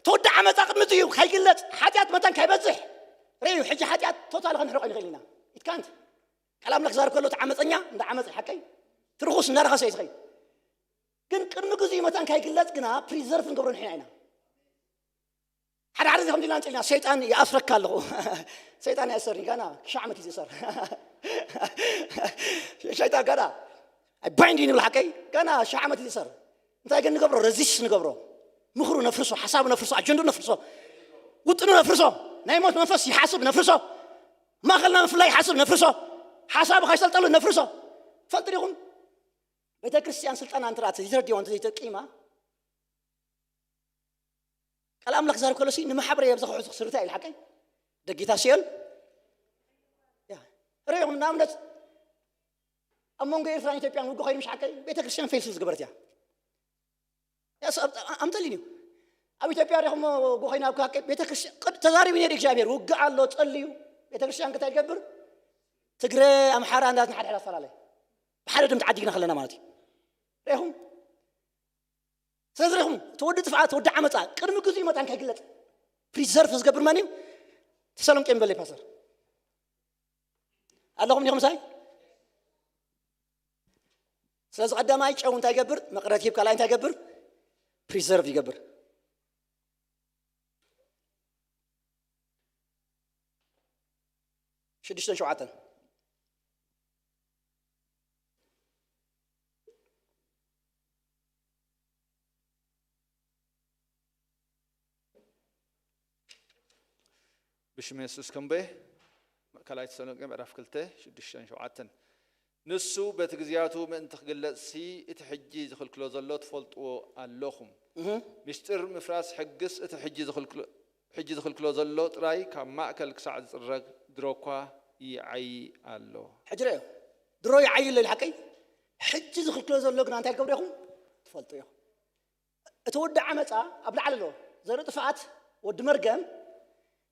ተወዲ ዓመፃ ቅድሚ ግዜኡ ከይግለጽ፣ ሓጢኣት መታን ከይበዝሕ። ርእዩ፣ ሕጂ ሓጢኣት ቶታል ከነሕርቆ ንኽእል ኢና። ኢትካንት። ቃል ኣምላኽ ዛር ከሎ፣ እቲ ዓመፀኛ እንዳ ዓመፀ ሓቀይ፣ ትርኹስ እንዳረኸሰ እዩ ዝኸይድ። ግን ቅድሚ ግዜኡ መታን ከይግለጽ ግና ፕሪዘርቭ ንገብሮ ንሕና ኢና። ሓደ ሓደ ዚ ከምዚ ኢልና እንፅልና፣ ሰይጣን ይኣስረካ ኣለኹ። ሰይጣን ይኣሰርኒ፣ ገና ሺሕ ዓመት እዩ ዝእሰር። ሰይጣን ገና ኣይባይንድ ንብል ሓቀይ፣ ገና ሺሕ ዓመት እዩ ዝእሰር። እንታይ ግን ንገብሮ? ረዚስት ንገብሮ። ምኽሩ ነፍርሶ፣ ሓሳቡ ነፍርሶ፣ ኣጀንዱ ነፍርሶ፣ ውጥኑ ነፍርሶ። ናይ ሞት መንፈስ ይሓስብ ነፍርሶ። ማእኸልና ምፍላይ ይሓስብ ነፍርሶ። ሓሳቡ ከይሰልጠሉ ነፍርሶ። ፈልጥ ዲኹም? ቤተ ክርስቲያን ስልጠና እንትርኣ ዘይተረድዮ እንተዘይተቂማ፣ ቃል ኣምላኽ ዛረብ ከሎሲ ንማሕበረ የብዝኸ ሕሱኽ ስርታ ኢሉ ሓቀይ ደጊታ ሲኦል። ያ፣ ርኢኹም፣ ንኣብነት ኣብ መንጎ ኤርትራን ኢትዮጵያን ውግእ ኮይኑ፣ ምሽ ሓቀይ ቤተ ክርስቲያን ፌል ስለ ዝገበረት እያ። ያ፣ ሰብ ኣምተሊን እዩ። ኣብ ኢትዮጵያ ርኢኹም ውግእ ኮይኑ፣ ኣብ ሓቀይ ቤተ ክርስቲያን ቅድ-፣ ተዛሪቡ ነይሩ እግዚኣብሔር፣ ውግእ ኣሎ፣ ጸልዩ። ቤተ ክርስቲያን እንታይ ትገብር? ትግረ፣ ኣምሓራ እንዳትንሓድሕድ ኣፈላለየ። ብሓደ ድም ተዓዲግና ከለና ማለት እዩ። ርኢኹም? ስለዚ ርኢኹም፣ እቲ ወዲ ጥፍኣት፣ ወዲ ዓመፃ ቅድሚ ግዜኡ መታን ከይግለጽ ፕሪዘርቭ ዝገብር መን እዩ? ተሰሎንቄ ምበለይ ፓስተር። ኣለኹም ዲኹም ምሳይ? ስለዚ ቀዳማይ ጨው እንታይ ይገብር? መቕረት ይህብ። ካልኣይ እንታይ ይገብር? ፕሪዘርቭ ይገብር። ሽዱሽተን ሸውዓተን። ብሽም የሱስ ከንበየ። ካልኣይ ተሰሎንቄ ምዕራፍ ክልተ፣ ሽዱሽተን ሸውዓተን። ንሱ በቲ ግዜያቱ ምእንቲ ክግለጽሲ፣ እቲ ሕጂ ዝኽልክሎ ዘሎ ትፈልጥዎ ኣለኹም። እህ። ምስጢር ምፍራስ ሕግስ እቲ ሕጂ ዝኽልክሎ፣ ሕጂ ዝኽልክሎ ዘሎ ጥራይ ካብ ማእከል ክሳዕ ዝጽረግ ድሮ እኳ ይዓዪ ኣሎ። ሕጂ ርአዮ፣ ድሮ ይዓዪ ኣሎ ኢሉ ሓቀይ። ሕጂ ዝኽልክሎ ዘሎ ግና እንታይ ትገብሩ ኢኹም? ትፈልጡ ኢኹም። እቲ ወዲ ዓመፃ ኣብ ላዕሊ ኣሎ። ዘርኢ ጥፍኣት፣ ወዲ መርገም፣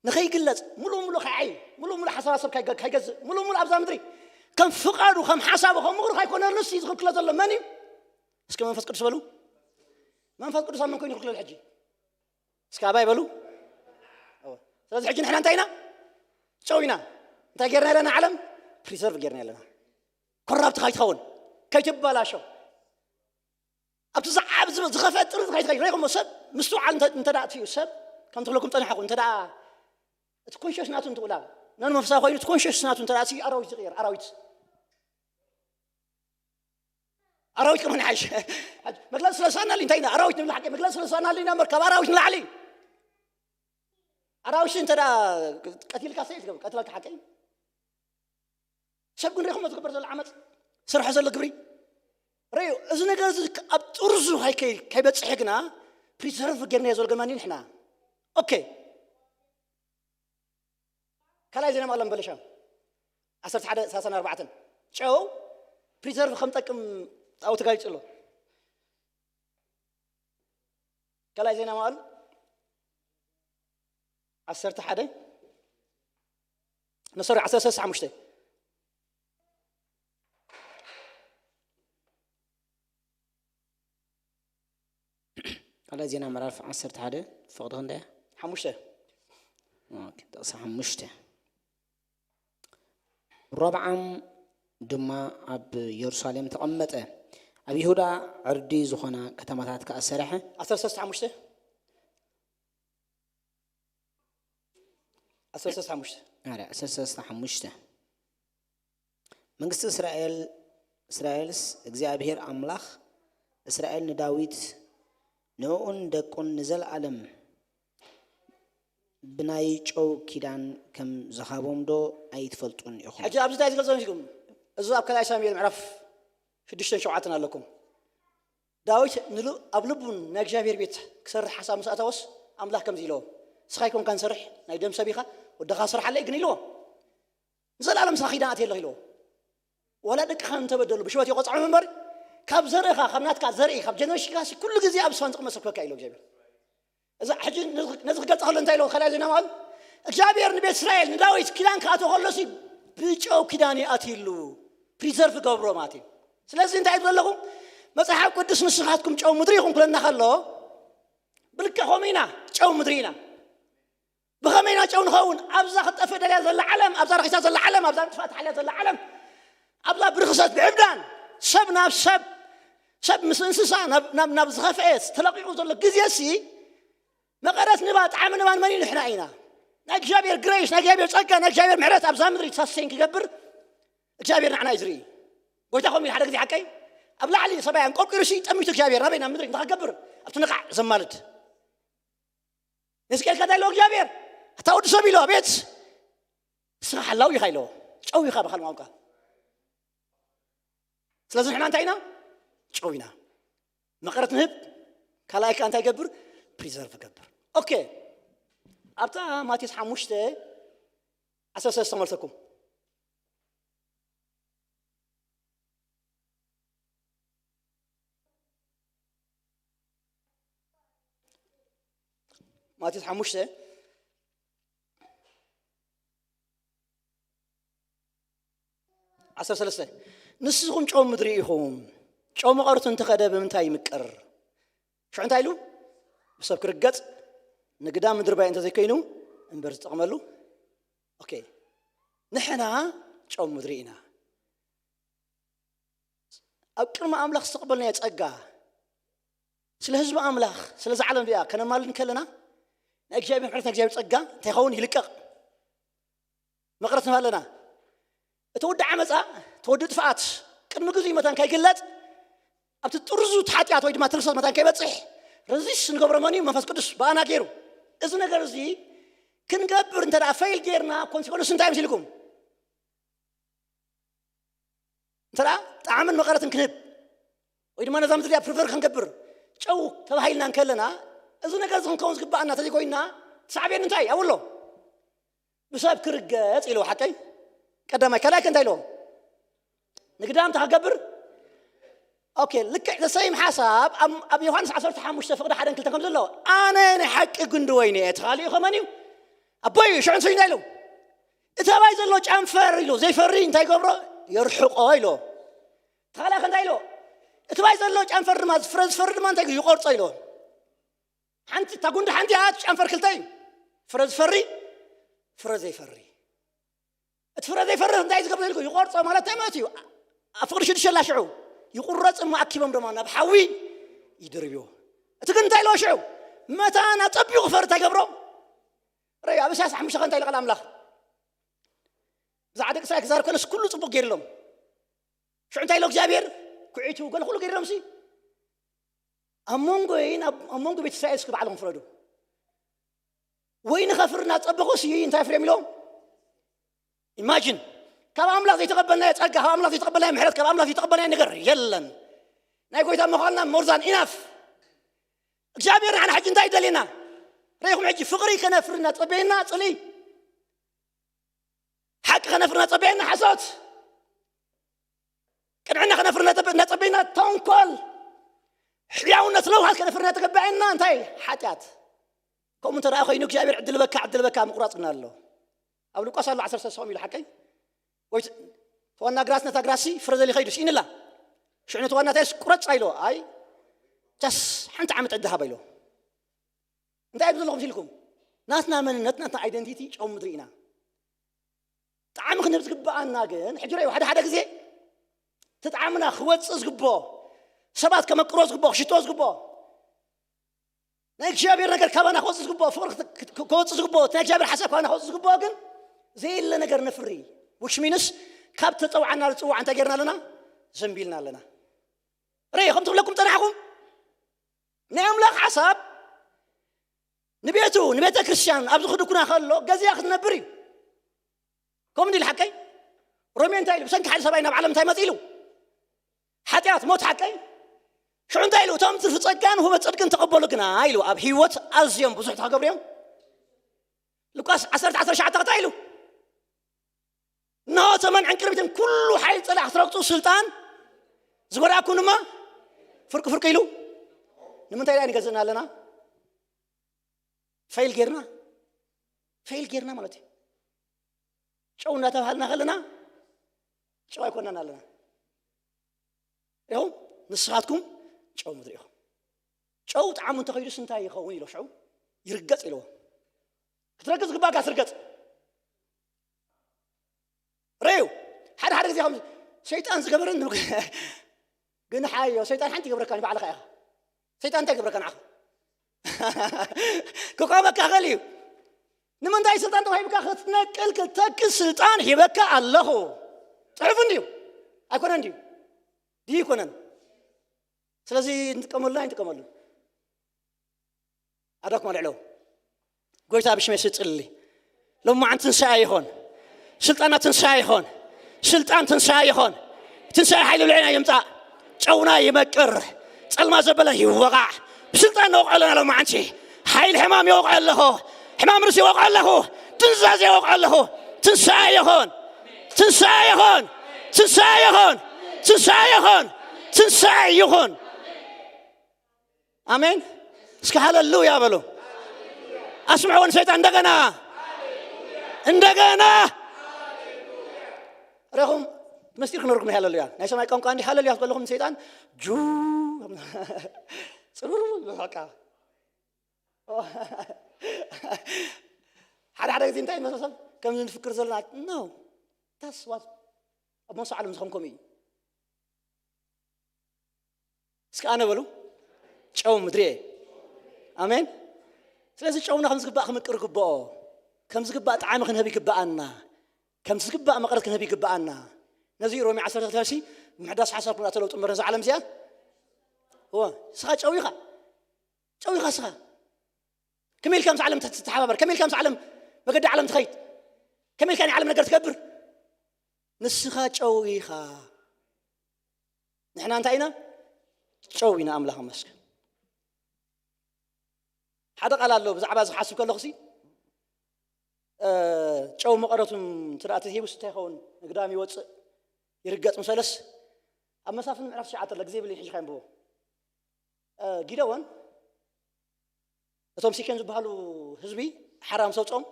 ንኸይግለጽ፣ ሙሉእ ሙሉእ ከይዓይ፣ ሙሉእ ሙሉእ ሓሳብ ሰብ ከይገ-፣ ከይገዝእ፣ ሙሉእ ሙሉእ ኣብዛ ምድሪ ከም ፍቓዱ፣ ከም ሓሳቡ፣ ከም ምኽሩ ከይኮነሉ ሲ ዝኽልክሎ ዘሎ መን እዩ? እስኪ መንፈስ ቅዱስ በሉ። መንፈስ ቅዱስ ኣብ መን ኮይኑ ይኽልክሎ ሕጂ? እስኪ ኣባይ በሉ። እወ። ስለዚ ሕጂ ንሕና እንታይ ኢና? ጨው ኢና። እንታይ ጌርና ኣለና? ዓለም ፕሪዘርቭ ጌርና ኣለና። ኮራፕት ከይትኸውን፣ ከይትበላሾ። ኣብቲ ዝዓብ ዝኸፈ ጥርዚ ከይትኸይድ። ርኢኹሞ፣ ሰብ ምስትውዓል እንተ-፣ እንተ ደኣ ኣጥፊኡ፣ ሰብ ከም ትብለኩም ጸኒሓ ኮይኑ፣ እንተ ደኣ እቲ ኮንሽስ ናቱ እንትውላ፣ ነን መንፈሳዊ ኮይኑ፣ እቲ ኮንሽስ ናቱ እንተ ደኣ ኣራዊት ዝቕየር፣ ኣራዊት። ኣራዊት ከመን ይሓይሽ። መግለጺ ስለ ዝሰኣናሉ እንታይ ኢና ኣራዊት ንብል? ሓቂ መግለጺ ስለ ዝሰኣናሉ ኢና እምበር፣ ካብ ኣራዊት ንላዕሊ። ኣራዊት እንተ ደኣ ቀቲልካ ሰይ ትገብር፣ ቀትለካ ሓቂ። ሰብ ግን ርኢኹሞ ዝግበር ዘሎ ዓመፅ፣ ስርሖ ዘሎ ግብሪ። ርእዩ፣ እዚ ነገር እዚ ኣብ ጥርዙ ከይ-፣ ከይ-፣ ከይበፅሕ ግና ፕሪዘርቭ ጌርናዮ ዘሎ ገማኒ ንሕና። ኦኬ። ካልኣይ ዜና መቐለ ምበለሻ። ዓሰርተ ሓደ ሰላሳን ኣርባዕተን። ጨው ፕሪዘርቭ ከም ጠቅም ኣብኡ ተጋሊጹ ኣሎ። ካልኣይ ዜና መዋዕል ዓሰርተ ሓደ፣ ኖ፣ ሶሪ፣ ዓሰርተ ሰለስተ ሓሙሽተ። ካልኣይ ዜና ምዕራፍ ዓሰርተ ሓደ፣ ፍቕዲ ክንደይ እያ? ሓሙሽተ። ኦኬ፣ ጥቕሲ ሓሙሽተ። ሮብዓም ድማ ኣብ የሩሳሌም ተቐመጠ። ኣብ ይሁዳ ዕርዲ ዝኾና ከተማታት ከኣ ሰረሐ። ዓሰርተ ሰለስተ ሓሙሽተ። ዓሰርተ ሰለስተ ሓሙሽተ። ኣረ፣ ዓሰርተ ሰለስተ ሓሙሽተ። መንግስቲ እስራኤል፣ እስራኤልስ እግዚኣብሔር ኣምላኽ እስራኤል ንዳዊት ንዕኡን ደቁን ንዘለኣለም ብናይ ጨው ኪዳን ከም ዝሃቦም ዶ ኣይትፈልጡን ኢኹም? ሕጂ ኣብዚ እንታይ ዝገልጾ መሲልኩም? እዚ ኣብ ካልኣይ ሳሙኤል ምዕራፍ ሽዱሽተን ሸውዓተን ኣለኩም። ዳዊት ንሉ-፣ ኣብ ልቡን ናይ እግዚኣብሔር ቤት ክሰርሕ ሓሳብ ምስ ኣተወስ፣ ኣምላኽ ከምዚ ኢለዎ፣ "ንስኻ ኣይኮንካን ሰርሕ፣ ናይ ደም ሰብ ኢኻ፣ ወድኻ ስርሓለይ ግን" ኢልዎ። "ንዘለኣለም ንስኻ ኪዳን ኣትየለኽ" ኢልዎ። "ዋላ ደቅኻ እንተበደሉ ብሽበት ይቆጽዖም እምበር፣ ካብ ዘርእኻ፣ ካብ ናትካ ዘርኢ፣ ካብ ጀነሬሽንካ ሲ ኩሉ ግዜ ኣብ ዝፋን ዝቕመጥ ሰብ ክበካ" ኢልዎ እግዚኣብሔር። እዛ ሕጂ ነዚ ክገልጸ ከሎ እንታይ ኢልዎ? ካልኣይ ዜና መዋዕል እግዚኣብሔር ንቤት እስራኤል ንዳዊት ኪዳን ክኣትዎ ከሎሲ ብጨው ኪዳን ይኣትይሉ፣ ፕሪዘርቭ ገብሮ ማለት እዩ። ስለዚ እንታይ ዘለኹም? መጽሓፍ ቅዱስ ንስኻትኩም ጨው ምድሪ ይኹም ክለና ከሎ ብልክዕ ከምኡ ኢና፣ ጨው ምድሪ ኢና። ብኸመይ ኢና ጨው ንኸውን? ኣብዛ ክትጠፍእ ደልያ ዘላ ዓለም፣ ኣብዛ ረኺሳ ዘላ ዓለም፣ ኣብዛ ምጥፋእ ተሓልያ ዘላ ዓለም፣ ኣብዛ ብርኽሰት ብዕብዳን ሰብ ናብ ሰብ፣ ሰብ ምስ እንስሳ ናብ ዝኸፍአ ተለቂቑ ዘሎ ግዜ ሲ መቐረት ንባ ጣዕሚ ንባን መን እዩ? ንሕና ኢና። ናይ እግዚኣብሔር ግሬስ፣ ናይ እግዚኣብሔር ጸጋ፣ ናይ እግዚኣብሔር ምሕረት ኣብዛ ምድሪ ሳስቴን ክገብር እግዚኣብሔር ንዓና እዩ ዝርኢ። ጎይታ ከምኡ ኢሉ ሓደ ግዜ ሓቀይ ኣብ ላዕሊ ሰማይ ኣንቆርቂሩ ሲ ጠሚቱ እግዚኣብሔር ናበይ ናብ ምድሪ እንታይ ክገብር ኣብቲ ነቓዕ ዘማልድ ንስኬልካ እንታይ ኢልዎ እግዚኣብሔር ኣታ ወዲ ሰብ ኢልዎ ኣቤት ንስኻ ሓላው ኢኻ ኢልዎ ጨው ኢኻ ብኻል ቋንቋ ስለዚ ንሕና እንታይ ኢና ጨው ኢና መቐረት ንህብ ካልኣይ ከዓ እንታይ ይገብር ፕሪዘርቭ ይገብር ኦኬ ኣብታ ማቴዎስ ሓሙሽተ ዓሰርተ ሰለስተ መልሰኩም ማቴዎስ ሓሙሽተ ዓሰርተ ሰለስተ ንስኹም ጨው ምድሪ ኢኹም። ጨው መቐርቱ እንተኸደ ብምንታይ ይምቀር? ሽዑ እንታይ ኢሉ? ብሰብ ክርገጽ ንግዳ ምድሪ ባይ እንተዘይኮይኑ እምበር ዝጠቕመሉ። ኦኬ ንሕና ጨው ምድሪ ኢና። ኣብ ቅድሚ ኣምላኽ ዝተቐበልናዮ ጸጋ ስለ ህዝቢ ኣምላኽ ስለዚ ዓለም እዚኣ ከነማልድ ከለና ናይ እግዚኣብሔር ምሕረት ናይ እግዚኣብሔር ጸጋ እንታይ ይኸውን ይልቀቕ መቕረት ንባ ኣለና እቲ ወዲ ዓመፃ እቲ ወዲ ጥፍኣት ቅድሚ ግዜ መታን ከይግለጥ ኣብቲ ጥርዙ ሓጢኣት ወይ ድማ ትርሰት መታን ከይበፅሕ ረዚስ ንገብሮ መን እዩ መንፈስ ቅዱስ ብኣና ገይሩ እዚ ነገር እዚ ክንገብር እንተ ፈይል ጌርና ኮንሲኮንስ እንታይ ምስልኩም እንተ ጣዕምን መቐረትን ክንህብ ወይ ድማ ነዛ ምድሪ ፕሪፈር ክንገብር ጨው ተባሂልና እንከለና እዚ ነገር እዚ ክንከውን ዝግባኣና ተዘይኮይና ሳዕቤን እንታይ ኣብሎ ብሰብ ክርገጽ ኢልዎ ሓቀይ ቀዳማይ ካልኣይ ከ እንታይ ኢልዎ ንግዳም ተክገብር ኦኬ ልክዕ ተሰይም ሓሳብ ኣብ ዮሃንስ ዓሰርተ ሓሙሽተ ፍቕዲ ሓደ ክልተ ከም ዘሎ ኣነ ናይ ሓቂ ግንዲ ወይኒ እየ ተኻሊኡ ከመን እዩ ኣቦይ ሽዑ ንሰይና ኢሉ እቲ ኣባይ ዘሎ ጨንፈር ኢሉ ዘይፈሪ እንታይ ገብሮ የርሕቆ ኢልዎ ተኻላ እንታይ ኢልዎ እቲ ባይ ዘሎ ጨንፈር ድማ ፍረ ዝፈሪ ድማ እንታይ ይቆርጾ ኢልዎ ሓንቲ እታ ጉንዲ ሓንቲ እያ ጨንፈር ክልተ እዩ ፍረ ዝፈሪ ፍረ ዘይፈሪ እቲ ፍረ ዘይፈርህ እንታይ ዝገብር ኢልኩ ይቆርጾ ማለት እንታይ ማለት እዩ ኣብ ፍቕሪ ሽዱሽተ ላ ሽዑ ይቁረጽ እሞ ኣኪቦም ድማ ናብ ሓዊ ይድርብዎ እቲ ግን እንታይ ኢልዎ ሽዑ መታን ኣጸቢቑ ክፈሪ እንታይ ገብሮ ረዩ ኣብ እሳያስ ሓሙሽተ እንታይ ኢሉ ቃል ኣምላኽ ብዛዕባ ደቂ እስራኤል ክዛረብ ከለስ ኩሉ ጽቡቕ ገይርሎም ሽዑ እንታይ ኢሎ እግዚኣብሔር ኩዒቱ ገለ ኩሉ ገይርሎም ሲ ኣብ መንጎይን ኣብ መንጎ ቤት እስራኤል እስኪ ባዕልኹም ፍረዱ። ወይኒ ከፍሪ እናጸበኹ ሲ እንታይ ፍሬም ኢሎም? ኢማጂን ካብ ኣምላኽ ዘይተቐበልናዮ ጸጋ፣ ካብ ኣምላኽ ዘይተቐበልናዮ ምሕረት፣ ካብ ኣምላኽ ዘይተቐበልናዮ ነገር የለን። ናይ ጎይታ ምዃንና more than enough። እግዚኣብሔር ንዓና ሕጂ እንታይ ይደልየና? ርኢኹም ሕጂ ፍቕሪ ከነፍሪ እናጸበየና ጽልኢ ሓቂ ከነፍሪ እናጸበየና ሓሶት ቅንዕና ከነፍሪ እናጸበየና ተንኮል ሕያውነት ለውሃት ከነፍሪ እናተገበአና እንታይ ሓጢኣት ከምኡ እንተ ኮይኑ እግዚኣብሔር ዕድል በካ ዕድል በካ ምቁራጽና ኣሎ ኣብ ሉቃስ ኣሎ ዓሰርተ ሰለስተ ኢሉ ሓቀይ ወይ ተዋና ግራስ ነታ ግራሲ ፍረ ዘሊ ከይዱ ስኢንላ ሽዑ ነቲ ዋና ታይስ ቁረጽ ኢሎ ኣይ ቻስ ሓንቲ ዓመት ዕድል ሃባ ኢሎ እንታይ እዩ ዘለኹም ሲልኩም ናትና መንነት ናትና ኣይደንቲቲ ጨው ምድሪ ኢና ጣዕሚ ክንህብ ዝግብኣና ግን ሕጂ ረዩ ሓደ ሓደ ግዜ እቲ ጣዕምና ክወፅእ ዝግብኦ ሰባት ከመቅሮ ዝግብኦ ክሽቶ ዝግብኦ ናይ እግዚኣብሔር ነገር ካባና ክወፅእ ዝግብኦ ፍቅሪ ክወፅእ ዝግብኦ ናይ እግዚኣብሔር ሓሳብ ካባና ክወፅእ ዝግብኦ ግን ዘየለ ነገር ነፍሪ which means ካብ ተፀውዓና ዝፅዋዕ እንታይ ጌርና ኣለና ዘንቢልና ኣለና ረ ከም ትብለኩም ፀናሕኩም ናይ ኣምላኽ ሓሳብ ንቤቱ ንቤተ ክርስቲያን ኣብዚ ክድኩና ከሎ ገዚኣ ክትነብር እዩ ከም እንዲል ሓቀይ ሮሜ እንታይ ኢሉ ብሰንኪ ሓደ ሰብኣይ ናብ ዓለም እንታይ መፂ ኢሉ ሓጢኣት ሞት ሓቀይ ሽዑ እንታይ ኢሉ እቶም ትርፊ ፀጋን ውህበት ፅድቅን ተቐበሉ ግና ኢሉ ኣብ ህይወት ኣዝዮም ብዙሕ ተኸገብሩ እዮም ሉቃስ ዓሰርተ ዓሰርተ ሸዓተ እንታይ ኢሉ እንሆ ተመን ዕንቅርቢትን ኩሉ ሓይል ፀላእ ክትረግፁ ስልጣን ዝበላዕኩም ድማ ፍርቂ ፍርቂ ኢሉ ንምንታይ ዳ ንገዝእና ኣለና ፌል ጌርና፣ ፌል ጌርና ማለት እዩ። ጨው እናተባሃልና ከለና ጨው ኣይኮናን ኣለና። ይኸው ንስኻትኩም ጨው ምድሪ ኢኹም። ጨው ጣዕሙ እንተኸይዱስ እንታይ ይኸውን ኢሎ ሽዑ ይርገጽ ኢልዎ። ክትረግጽ ዝግባእካ ትርገጽ። ረዩ ሓደ ሓደ ግዜ ከም ሰይጣን ዝገበረን ግን ሓዮ ሰይጣን ሓንቲ ይገብረካ ንባዕልኻ ኢኻ። ሰይጣን እንታይ ይገብረካ ንዓኻ? ክቆመካ ኸል እዩ። ንምንታይ ስልጣን ተዋሂብካ ክትነቅል ክትተክል ስልጣን ሂበካ ኣለኹ። ጽሑፍ እንድዩ ኣይኮነ እንድዩ ድዩ ይኮነን? ስለዚ እንጥቀመሉ ኣይንጥቀመሉ ኣዳኩም ኣልዕሎ ጎይታ ብሽመይ ስፅሊ። ሎማዓን ትንሳኤ ይኾን፣ ስልጣና ትንሳኤ ይኾን፣ ስልጣን ትንሳኤ ይኾን። ትንሳኤ ሓይሊ ልዕና ይምፃእ፣ ጨውና ይመቅር፣ ጸልማ ዘበለ ይወቃዕ። ብስልጣን ነወቅዖ ኣለና ሎማዓንቲ። ሓይሊ ሕማም ይወቅዖ ኣለኹ፣ ሕማም ርሲ ይወቅዖ ኣለኹ፣ ድንዛዝ ይወቅዖ ኣለኹ። ትንሳኤ ይኾን፣ ትንሳኤ ይኾን፣ ትንሳኤ ይኾን፣ ትንሳኤ ይኾን፣ ትንሳኤ ይኹን። ኣሜን። እስኪ ሃለሉያ በሉ። ኣስምዕዎ ንሰይጣን እንደገና፣ እንደገና። ረኹም ምስጢር ክነርኩም ሃለሉያ ናይ ሰማይ ቋንቋ እንዲ ሃለሉያ ከለኹም ሰይጣን ጁ ጽሩሩ በቃ። ሓደ ሓደ ግዜ እንታይ መስሎ ሰብ ከምዚ ንፍክር ዘለና ነው ታስዋት ኣብ መንሶ ዓለም ዝኾንኩም እዩ። እስኪ ኣነ በሉ ጨው ምድሪ እየ። ኣሜን። ስለዚ ጨውና ከም ዝግባእ ክምቅር ግብኦ፣ ከም ዝግባእ ጣዕሚ ክንህብ ይግብኣና፣ ከም ዝግባእ መቐረት ክንህብ ይግብኣና። ነዚ ሮሜ ዓሰርተ ክልተ ሲ ምሕዳስ ሓሳብ ክብላ ተለውጡ እምበር ነዛ ዓለም እዚኣ እወ ንስኻ ጨው ኢኻ፣ ጨው ኢኻ ንስኻ። ከመይ ኢልካ ምስ ዓለም ትተሓባበር? ከመይ ኢልካ ምስ ዓለም መገዲ ዓለም ትኸይድ? ከመይ ኢልካ ናይ ዓለም ነገር ትገብር? ንስኻ ጨው ኢኻ። ንሕና እንታይ ኢና? ጨው ኢና። ኣምላኽ ይመስገን። ሓደ ቃል ኣሎ ብዛዕባ እዚ ክሓስብ ከለኹ ሲ ጨው መቐረቱን ትርኣ ተሂቡስ እንታይ ይኸውን? ንግዳም ይወፅእ ይርገፅ ምሰለስ ኣብ መሳፍን ምዕራፍ ትሽዓተ ኣሎ ግዜ ብለይ ሕጂ ከንብቦ። ጊደዎን እቶም ሲኬም ዝበሃሉ ህዝቢ ሓራ ምስ ኣውፅኦም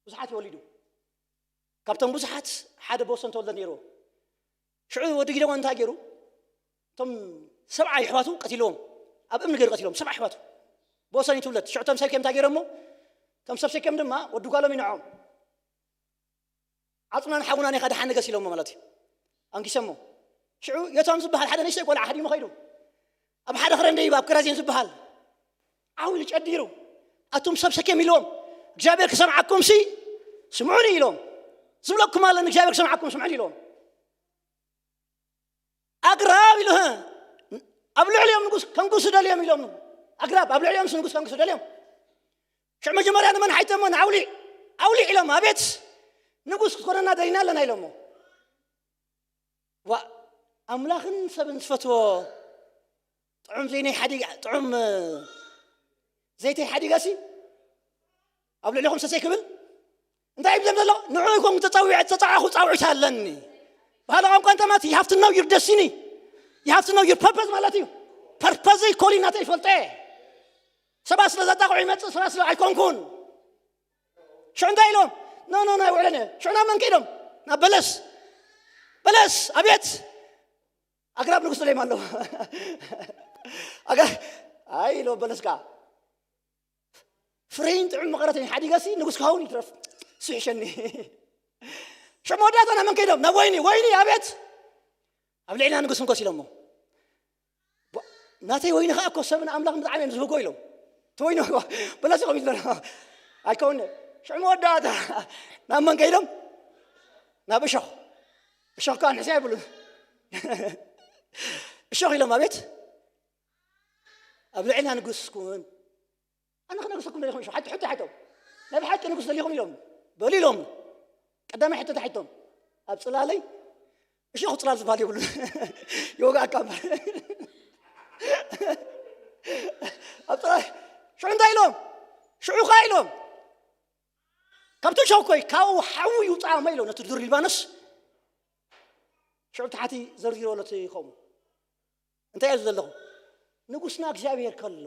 ብዙሓት ይወሊዱ። ካብቶም ብዙሓት ሓደ ቦሰን ተወልደ ነይርዎ። ሽዑ ወዲ ጊደዎን እንታይ ገይሩ? እቶም ሰብዓ ይሕዋቱ ቀቲልዎም፣ ኣብ እምኒ ገይሩ ቀቲልዎም ሰብዓ ይሕዋቱ። ቦሰን ይትውለድ። ሽዑ እቶም ሰብኬም እንታይ ገይሮሞ? እቶም ሰብ ሰብኬም ድማ ወዲ ጓሎም ይንዖም ዓጽናን ሓውናን ኢኻ ደሓን ንገስ ኢሎሞ ማለት እዩ። ኣንጊሰሞ። ሽዑ ዮታም ዝበሃል ሓደ ንእሽተይ ቆልዓ ሃዲሙ ኸይዱ። ኣብ ሓደ ኽረን ደይቡ ኣብ ከራዜን ዝበሃል ዓው ኢሉ ጨዲሩ። ኣቱም ሰብ ሰኬም ኢልዎም እግዚኣብሔር ክሰምዓኩም ሲ ስምዑኒ ኢሎም። ዝብለኩም ኣለኒ እግዚኣብሔር ክሰምዓኩም ስምዑኒ ኢልዎም። ኣግራብ ኢሉ ኣብ ልዕሊኦም ንጉስ ከንጉሱ ደልዮም ኢሎም። ኣግራብ ኣብ ልዕሊኦም ንጉስ ከንጉሱ ደልዮም። ሽዑ መጀመርያ ንመን ሓይተሞ ንኣውሊዕ። ኣውሊዕ ኢሎም ኣቤት ንጉስ ክትኮነና ደሊና ኣለና ኢሎሞ። ዋ ኣምላኽን ሰብን ዝፈትዎ ጥዑም ዘይነይ ሓዲጋ ጥዑም ዘይተይ ሓዲጋሲ ኣብ ልዕሊኹም ሰሰይ ክብል እንታይ ይብሎም ዘሎ? ንዑ ይኮን ተጻዊዐ ተጻዋኹ ጻውዒት ኣለኒ። ባህሊ ቋንቋ እንተማት you have to know your destiny, you have to know your purpose ማለት እዩ። ፐርፐዘይ ኮሊናተይ ይፈልጦ እየ። ሰባት ስለ ዘጣቕዑ ይመጽእ ሰባት ስለ ኣይኮንኩን። ሽዑ እንታይ ኢሎም? ኖ ኖ ናይ ውዕለነ ሽዑ ናብ መን ከይዶም? ናብ በለስ። በለስ ኣቤት ኣግራብ ንጉስ ደለይም ኣለዉ። ኣይ ኢሎ በለስ ከዓ ፍሬን ጥዑም መቐረተኝ ሓዲገሲ ንጉስ ክኸውን ይትረፍ ስሕሸኒ። ሽዑ መወዳእታ ናብ መን ከይዶም? ናብ ወይኒ። ወይኒ ኣቤት ኣብ ልዕልና ንጉስ ንጎስ ኢሎሞ። ናተይ ወይኒ ከዓ እኮ ሰብን ኣምላኽን ብጣዕሚ እዮም ዝብህጎ ኢሎም። እቲ ወይኒ በለስ ኢኹም ይትበል ኣይከውነ። ሽዑ መወዳእታ ናብ መን ከይዶም? ናብ እሾኽ። እሾኽ ከዓ ንሕስያ ይብሉ። እሾኽ ኢሎም ኣቤት ኣብ ልዕልና ንጉስ ኩን ኣነ ክነግሰኩም ደሊኹም እሾ ሓቂ ሕቶ ሓቶም ናይ ብሓቂ ንጉስ ደሊኹም ኢሎም በሉ ኢሎም። ቀዳማይ ሕቶ ተሓቶም ኣብ ፅላለይ እሾኽ ፅላል ዝበሃል የብሉ ይወጋእካ እምበር ኣብ ፅላል ሽዑ እንታይ ኢሎም ሽዑ ካ ኢሎም ካብቲ እሾኽ ኮይ ካብኡ ሓዊ ይውፃእሞ ኢሎም ነቲ ዱር ሊባኖስ ሽዑ ታሕቲ ዘርዚሮ ለቲ ከምኡ እንታይ እየ ዘለኹ ንጉስና እግዚኣብሔር ከሎ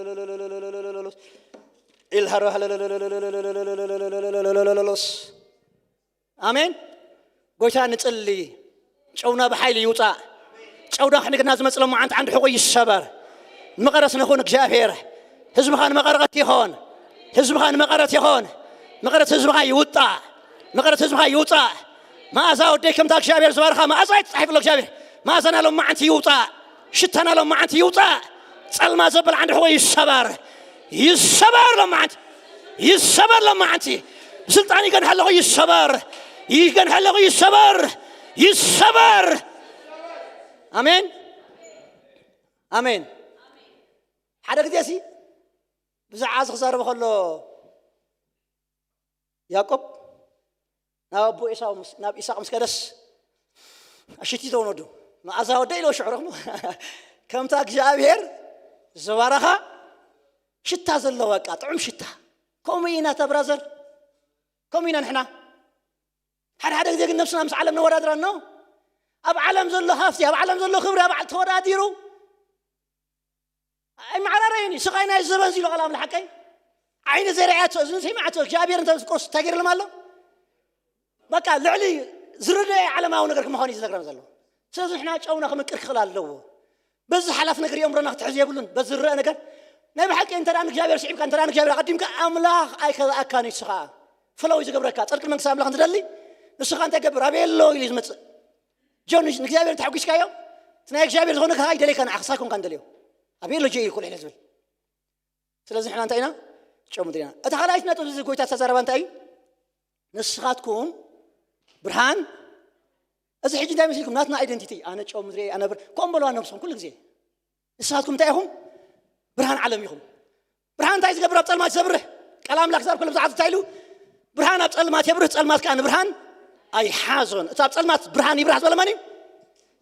ኢልሃሮ ኣሜን። ጎይታ ንጽሊ። ጨውና ብሓይሊ ይውጻእ። ጨውና ክንግና ዝመጽእ ሎማዓንቲ ዓንዲ ሕቆ ይሰበር። መቐረት ንኹን እግዚኣብሔር። ህዝብኻ ንመቐረት ይኾን። ህዝብኻ ንመቐረት ይኾን። መቐረት ህዝብኻ ይውጻእ። መቐረት ህዝብኻ ይውጻእ። መኣዛ ወደይ ከምታ እግዚኣብሔር ዝባርኻ መኣዛ እዩ ተጻሒፉ ኣሎ እግዚኣብሔር። መኣዛና ሎማዓንቲ ይውጻእ። ሽታና ሎማዓንቲ ይውጻእ። ጸልማ ዘብል ዓንዲ ሕቆ ይሰበር። ይሰበር ሎማዓንቲ። ይሰበር ሎማዓንቲ። ብስልጣን ይገንሐ ኣለኹ ይሰበር። ይገንሐ ኣለኹ ይሰበር። ይሰበር። ኣሜን። ኣሜን። ሓደ ግዜ ሲ ብዛዕባ እዚ ክዛረበ ከሎ ያዕቆብ ናብ ኣቦ ኤሳው ምስ- ናብ ኢሳቅ ምስ ከደስ ኣሽቲ ተወነዱ መኣዛ ወደ ኢሎ ሽዑ ረኽሞ ከምታ እግዚኣብሔር ዝባረኻ ሽታ ዘለዎ በቃ ጥዑም ሽታ። ከምኡ ኢና ተብራዘር፣ ከምኡ ኢና ንሕና። ሓደ ሓደ ግዜ ግን ነብስና ምስ ዓለም ነወዳድራ ነው። ኣብ ዓለም ዘሎ ሃፍቲ፣ ኣብ ዓለም ዘሎ ክብሪ ኣብ ዓል ተወዳዲሩ ኣይመዓራረይን እዩ። ስቓይ ናይ ዘበን ኢሉ ቃል ኣምላኽ ሓቀይ ዓይኒ ዘይረኣያቶ እዝኒ ዘይመዓቶ እግዚኣብሔር እንተ ዝቆስ እንታይ ገይርሎም ኣሎ? በቃ ልዕሊ ዝርደአ ዓለማዊ ነገር ክመኾን እዩ ዝነግረና ዘሎ። ስለዚ ንሕና ጨውና ክምቅር ክኽእል ኣለዎ። በዚ ሓላፍ ነገር የእምሮና ክትሕዝ የብሉን። በዚ ዝረአ ነገር ናይ ብሓቂ እንተ ንእግዚኣብሔር ስዒብካ እንተ ንእግዚኣብሔር ኣቐዲምካ ኣምላኽ ኣይከልኣካን እዩ። ንስኻ ፍለው እዩ ዝገብረካ። ጽድቂ መንግስቲ ኣምላኽ እንትደሊ ንስኻ እንታይ ገብር ኣበየ ኣሎ ኢሉ እዩ ዝመጽእ። ጆን ንእግዚኣብሔር ተሓጒስካዮ እቲ ናይ እግዚኣብሔር ዝኾነ ከኣ ይደለይካ ንዓኻ ሳይኮንካ ንደልዮ ኣበየ ኣሎ ጆ ኢልኩ ልሕለ ዝብል ስለዚ ንሕና እንታይ ኢና ጨው ምድሪ ኢና። እታ ካልኣይቲ ነጥብ እዚ ጎይታ ዝተዛረባ እንታይ እዩ? ንስኻትኩም ብርሃን እዚ ሕጂ እንታይ መስልኩም ናትና ኣይደንቲቲ ኣነ ጨው ምድሪ ኣነ ብር ከም በለዋ ነብስኹም ኩሉ ግዜ ንስኻትኩም እንታይ ኢኹም? ብርሃን ዓለም ኢኹም። ብርሃን እንታይ ዝገብር ኣብ ፀልማት ዘብርህ ቃል ኣምላክ ዛብ ከሎ ብዛዕባ እንታይ ኢሉ ብርሃን ኣብ ፀልማት የብርህ ፀልማት ከዓ ንብርሃን ኣይሓዞን። እቲ ኣብ ፀልማት ብርሃን ይብርህ ዝበለ መን እዩ?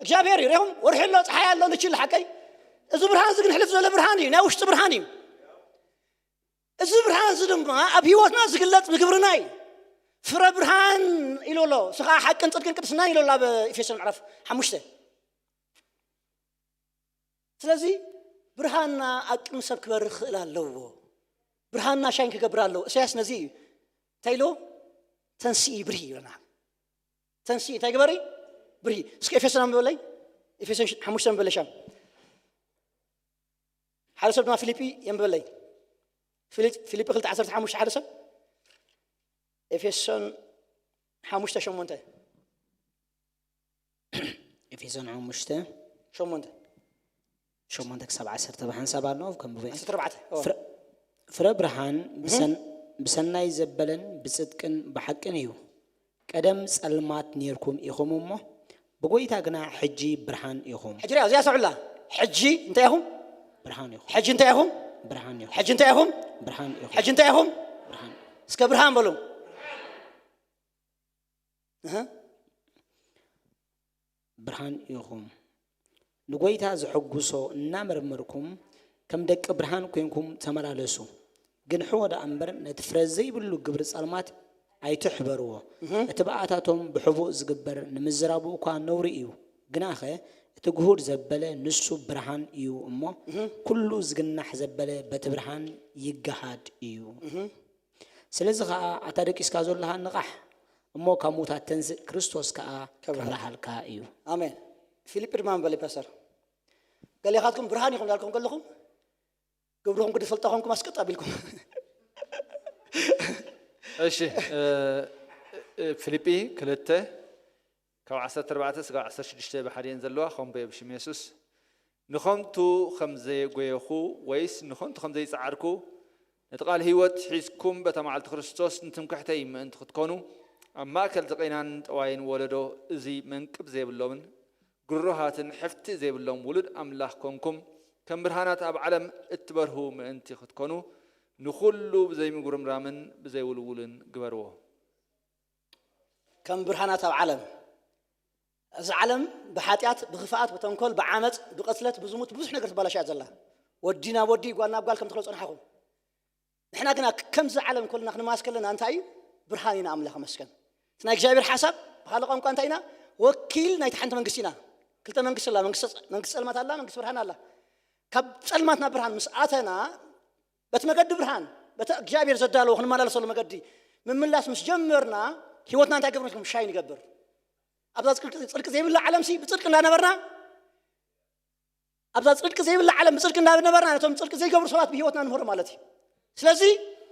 እግዚኣብሔር እዩ። ሪኹም ወርሒ ኣሎ ፀሓይ ኣሎ ንችል ሓቀይ እዚ ብርሃን እዚ ግን ሕልፍ ዝበለ ብርሃን እዩ። ናይ ውሽጢ ብርሃን እዩ። እዚ ብርሃን እዚ ድማ ኣብ ህይወትና ዝግለፅ ብግብርና እዩ። ፍረ ብርሃን ኢሉ ኣሎ። እዚ ከዓ ሓቅን ፅድቅን ቅድስናን ኢሉ ኣሎ ኣብ ኤፌሶን ምዕራፍ ሓሙሽተ። ስለዚ ብርሃንና ኣብ ቅድሚ ሰብ ክበርህ ክኽእል ኣለዎ። ብርሃንና ሻይን ክገብር ኣለዎ። እሳያስ ነዚ እዩ እንታይ ኢልዎ? ተንስኢ ብርሂ ይብለና። ተንስኢ እንታይ ግበሪ? ብርሂ። እስኪ ኤፌሶን ኣንብበለይ። ኤፌሶን ሓሙሽተ ኣንብበለይ ሻም ሓደ ሰብ ድማ ፊልጲ የንብበለይ። ፊልጥ- ፊልጲ ክልተ ዓሰርተ ሓሙሽተ ሓደ ሰብ ኤፌሶን ሓሙሽተ ሸሞንተ ኤፌሶን ሓሙሽተ ሸሞንተ ሸሞንተ ክሳብ ዓሰርተ ብሓንሳብ ኣሎ፣ ከንብቦ እየ። ዓሰርተ ኣርባዕተ። ኦ። ፍረ- ፍረ ብርሃን ብሰን- ብሰናይ ዘበለን ብጽድቅን ብሓቅን እዩ። ቀደም ጸልማት ኔርኩም ኢኹም እሞ፣ ብጎይታ ግና ሕጂ ብርሃን ኢኹም። ሕጂ ሪኣ፣ እዚኣ ሰዑላ። ሕጂ እንታይ ኢኹም? ብርሃን ኢኹም። ሕጂ እንታይ ኢኹም? ብርሃን ኢኹም። ሕጂ እንታይ ኢኹም? ብርሃን ኢኹም። ሕጂ እንታይ ኢኹም? እስከ ብርሃን በሉ። እህ። ብርሃን ኢኹም። ንጎይታ ዘሐጉሶ እናመርመርኩም ከም ደቂ ብርሃን ኮይንኩም ተመላለሱ። ግንሕዎ ደኣ እምበር ነቲ ፍረ ዘይብሉ ግብሪ ጸልማት ኣይትሕበርዎ። እቲ ብኣታቶም ብሕቡእ ዝግበር ንምዝራቡ እኳ ነውሪ እዩ። ግናኸ እቲ ግሁድ ዘበለ ንሱ ብርሃን እዩ እሞ፣ ኩሉ ዝግናሕ ዘበለ በቲ ብርሃን ይገሃድ እዩ። ስለዚ ኸኣ ኣታ ደቂስካ ዘለኻ ንቓሕ፣ እሞ ካብ ሙታት ተንስእ፣ ክርስቶስ ከኣ ከብርሃልካ። ከብርሃልካ እዩ። ኣሜን። ፊልጲ ድማ በለ ፓስተር፣ ገሌኻትኩም ብርሃን ኢኹም እንዳልኩም ከለኹም ግብርኹም ግዲ ፈልጣ ኮንኩም ኣስቀጥ ኣቢልኩም። እሺ። እ፣ እ፣ ፊልጲ ክልተ ካብ ዓሰርተ ኣርባዕተ ስጋብ ዓሰርተ ሽዱሽተ ብሓደ እየን ዘለዋ። ከምቦ ብሽም የሱስ ንኸንቱ ከም ዘየጎየኹ ወይስ ንኸንቱ ከም ዘይጸዓርኩ፣ ነቲ ቃል ህይወት ሒዝኩም በታ መዓልቲ ክርስቶስ ንትምክሕተይ ምእንቲ ክትኮኑ፣ ኣብ ማእከል ዝቐይናን ጠዋይን ወለዶ፣ እዚ መንቅብ ዘይብሎምን ግሩሃትን ሕፍቲ ዘይብሎም ውሉድ ኣምላኽ ኮንኩም፣ ከም ብርሃናት ኣብ ዓለም እትበርሁ ምእንቲ ክትኮኑ፣ ንኹሉ ብዘይምጉርምራምን ብዘይውልውልን ግበርዎ። ከም ብርሃናት ኣብ ዓለም። እዚ ዓለም ብሓጢኣት፣ ብኽፍኣት፣ ብተንኮል፣ ብዓመፅ፣ ብቐትለት፣ ብዝሙት፣ ብዙሕ ነገር ትባላሻ ዘላ። ወዲ ናብ ወዲ፣ ጓል ናብ ጓል ከም ትኽሎ ጸናሕኹም። ንሕና ግና ከምዚ ዓለም ኮልና ክንማስ ከለና እንታይ እዩ? ብርሃን ኢና። ኣምላኽ መስገን። እቲ ናይ እግዚኣብሔር ሓሳብ ብኻልእ ቋንቋ እንታይ ኢና? ወኪል ናይቲ ሓንቲ መንግስቲ ኢና። ክልተ መንግስቲ ኣላ። መንግስቲ ጸ- መንግስቲ ጸልማት ኣላ፣ መንግስቲ ብርሃን ኣላ። ካብ ጸልማት ናብ ብርሃን ምስ ኣተና፣ በቲ መገዲ ብርሃን፣ በቲ እግዚኣብሔር ዘዳለዎ ክንመላለሰሉ መገዲ ምምላስ ምስ ጀመርና፣ ህይወትና እንታይ ገብር? ሻይን ይገብር። ኣብዛ ጽድቂ ጽድቂ ዘይብላ ዓለምሲ ብጽድቂ እንዳነበርና ኣብዛ ጽድቂ ዘይብላ ዓለም ብጽድቂ እንዳነበርና ነቶም ጽድቂ ዘይገብሩ ሰባት ብህይወትና ንምህሮ ማለት እዩ። ስለዚ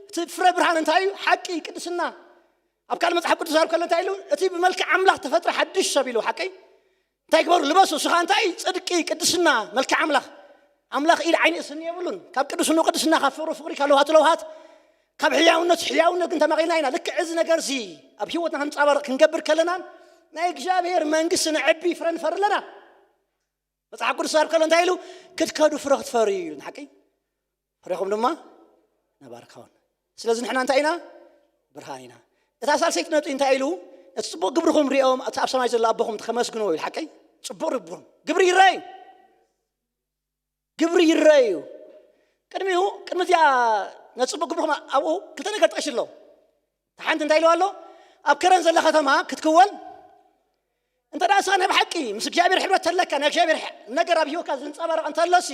እቲ ፍረ ብርሃን እንታይ እዩ? ሓቂ፣ ቅድስና። ኣብ ካልእ መጽሓፍ ቅዱስ ዛርብ ከሎ እንታይ ኢሉ? እቲ ብመልክዕ ኣምላኽ ተፈጥረ ሓድሽ ሰብ ኢሉ። ሓቂ እንታይ ግበሩ? ልበሱ። እሱ ኸኣ እንታይ እዩ? ጽድቂ፣ ቅድስና፣ መልክዕ ኣምላኽ። ኣምላኽ ኢድ ዓይኒ እዝኒ የብሉን። ካብ ቅዱስኑ ቅድስና፣ ካብ ፍቕሩ ፍቕሪ፣ ካብ ለውሃቱ ለውሃት፣ ካብ ሕያውነት ሕያውነት ግን ተመቒልና ኢና። ልክዕ እዚ ነገር እዚ ኣብ ህይወትና ክንጻባረቕ ክንገብር ከለና ናይ እግዚኣብሔር መንግስቲ ነዕቢ ፍረ ንፈሪ ኣለና። መጽሓፍ ቅዱስ ኣብ ከሎ እንታይ ኢሉ? ክትከዱ ፍረ ክትፈርዩ ኢሉ። ሓቂ ፍሬኹም ድማ ነባር ክኸውን። ስለዚ ንሕና እንታይ ኢና? ብርሃን ኢና። እታ ሳልሰይቲ ነጥቢ እንታይ ኢሉ? እቲ ጽቡቕ ግብርኹም ሪኦም እቲ ኣብ ሰማይ ዘሎ ኣቦኹም ተመስግንዎ ኢሉ። ሓቂ ጽቡቕ ግብርኹም ግብሪ ይረኣዩ። ግብሪ ይረኣዩ። ቅድሚኡ ቅድሚ እዚኣ ነቲ ጽቡቕ ግብርኹም ኣብኡ ክልተ ነገር ጠቒሱ ኣሎ። እቲ ሓንቲ እንታይ ኢልዋ ኣሎ? ኣብ ከረን ዘላ ከተማ ክትክወል እንተ ደኣ ንስኻ ናይ ብሓቂ ምስ እግዚኣብሔር ሕብረት ተለካ፣ ናይ እግዚኣብሔር ነገር ኣብ ህይወትካ ዝንጸባረቕ እንተሎሲ፣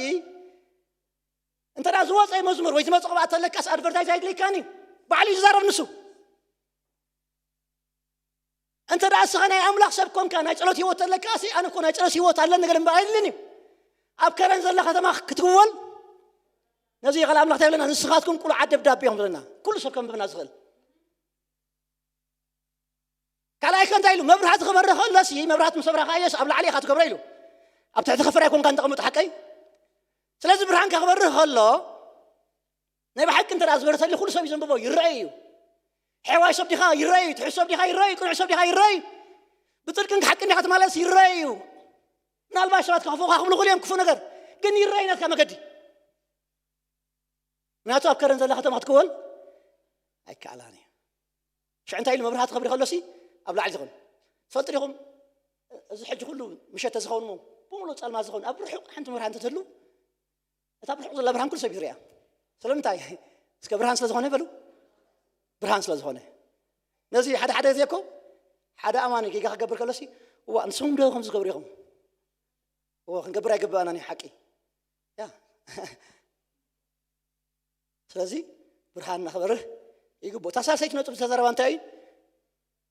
እንተ ደኣ ዝወጸ መዝሙር ወይ ዝመጽእ ቅብኣት ተለካስ ኣድቨርታይዝ ኣይድልየካን እዩ። ባዕሉ እዩ ዝዛረብ ንሱ። እንተ ደኣ ንስኻ ናይ ኣምላኽ ሰብ ኮንካ፣ ናይ ጸሎት ህይወት ተለካሲ፣ ኣነ እኮ ናይ ጸሎት ህይወት ኣለኒ ገለ እምበር ኣይድልን እዩ። ኣብ ከረን ዘላ ከተማ ክትክወል ነዚ ቃል ኣምላኽ እንታይ ይብለና? ንስኻትኩም ቁሉዓት ደብዳቤ ኢኹም ዝብለና። ኩሉ ሰብ ከንብብና ዝኽእል። ካልኣይ ከ እንታይ ኢሉ? መብራህቲ ክበርህ ከሎሲ፣ መብራህቲ ምስ ኣብራኻዮስ ኣብ ላዕሊ ኢኻ ትገብሮ ኢሉ። ኣብ ትሕቲ ከፈር ኣይኮንካን ተቐምጥ፣ ሓቀይ? ስለዚ ብርሃንካ ክበርህ ከሎ፣ ናይ ብሓቂ እንተ ደኣ ዝበርህ ተልዩ፣ ኩሉ ሰብ እዩ ዘንብቦ፣ ይረኣይ እዩ። ሐዋይ ሰብ ዲኻ? ይረኣይ እዩ። ትሑት ሰብ ዲኻ? ይረኣይ እዩ። ቅኑዕ ሰብ ዲኻ? ይረኣይ እዩ። ብጽድቅን ሓቅን ዲኻ ትመላለስ? ይረኣይ እዩ። ምናልባት ሰባት ክኸፍኡኻ ክብሉ ይኽእሉ እዮም፣ ክፉእ ነገር ግን ይረኣይ ናትካ መገዲ። ምክንያቱ ኣብ ከረን ዘላ ከተማ ክትክወል ኣይከኣላን እዩ። ሽዑ እንታይ ኢሉ? መብራህቲ ክበርህ ከሎሲ ኣብ ላዕሊ ዝኸውን። ትፈልጡ ዲኹም? እዚ ሕጂ ኩሉ ምሸት ተዝኸውን እሞ ብምሉእ ጸልማት ዝኸውን፣ ኣብ ርሑቕ ሓንቲ መብራህቲ እንተትህሉ፣ እታ ብርሑቕ ዘላ ብርሃን ኩሉ ሰብ ይርእያ። ስለምንታይ? እስከ ብርሃን ስለ ዝኾነ በሉ። ብርሃን ስለ ዝኾነ። ነዚ ሓደ ሓደ ግዜ እኮ ሓደ ኣማኒ ጌጋ ክገብር ከሎሲ፣ እዋ፣ ንስኹም ዶ ከምዚ ትገብሩ ኢኹም? እዎ፣ ክንገብር ኣይግብኣናን እዩ፣ ሓቂ። ያ። ስለዚ ብርሃንና ክበርህ ይግብኦ። እታ ሳልሰይቲ ነጥቢ ዝተዛረባ እንታይ እዩ?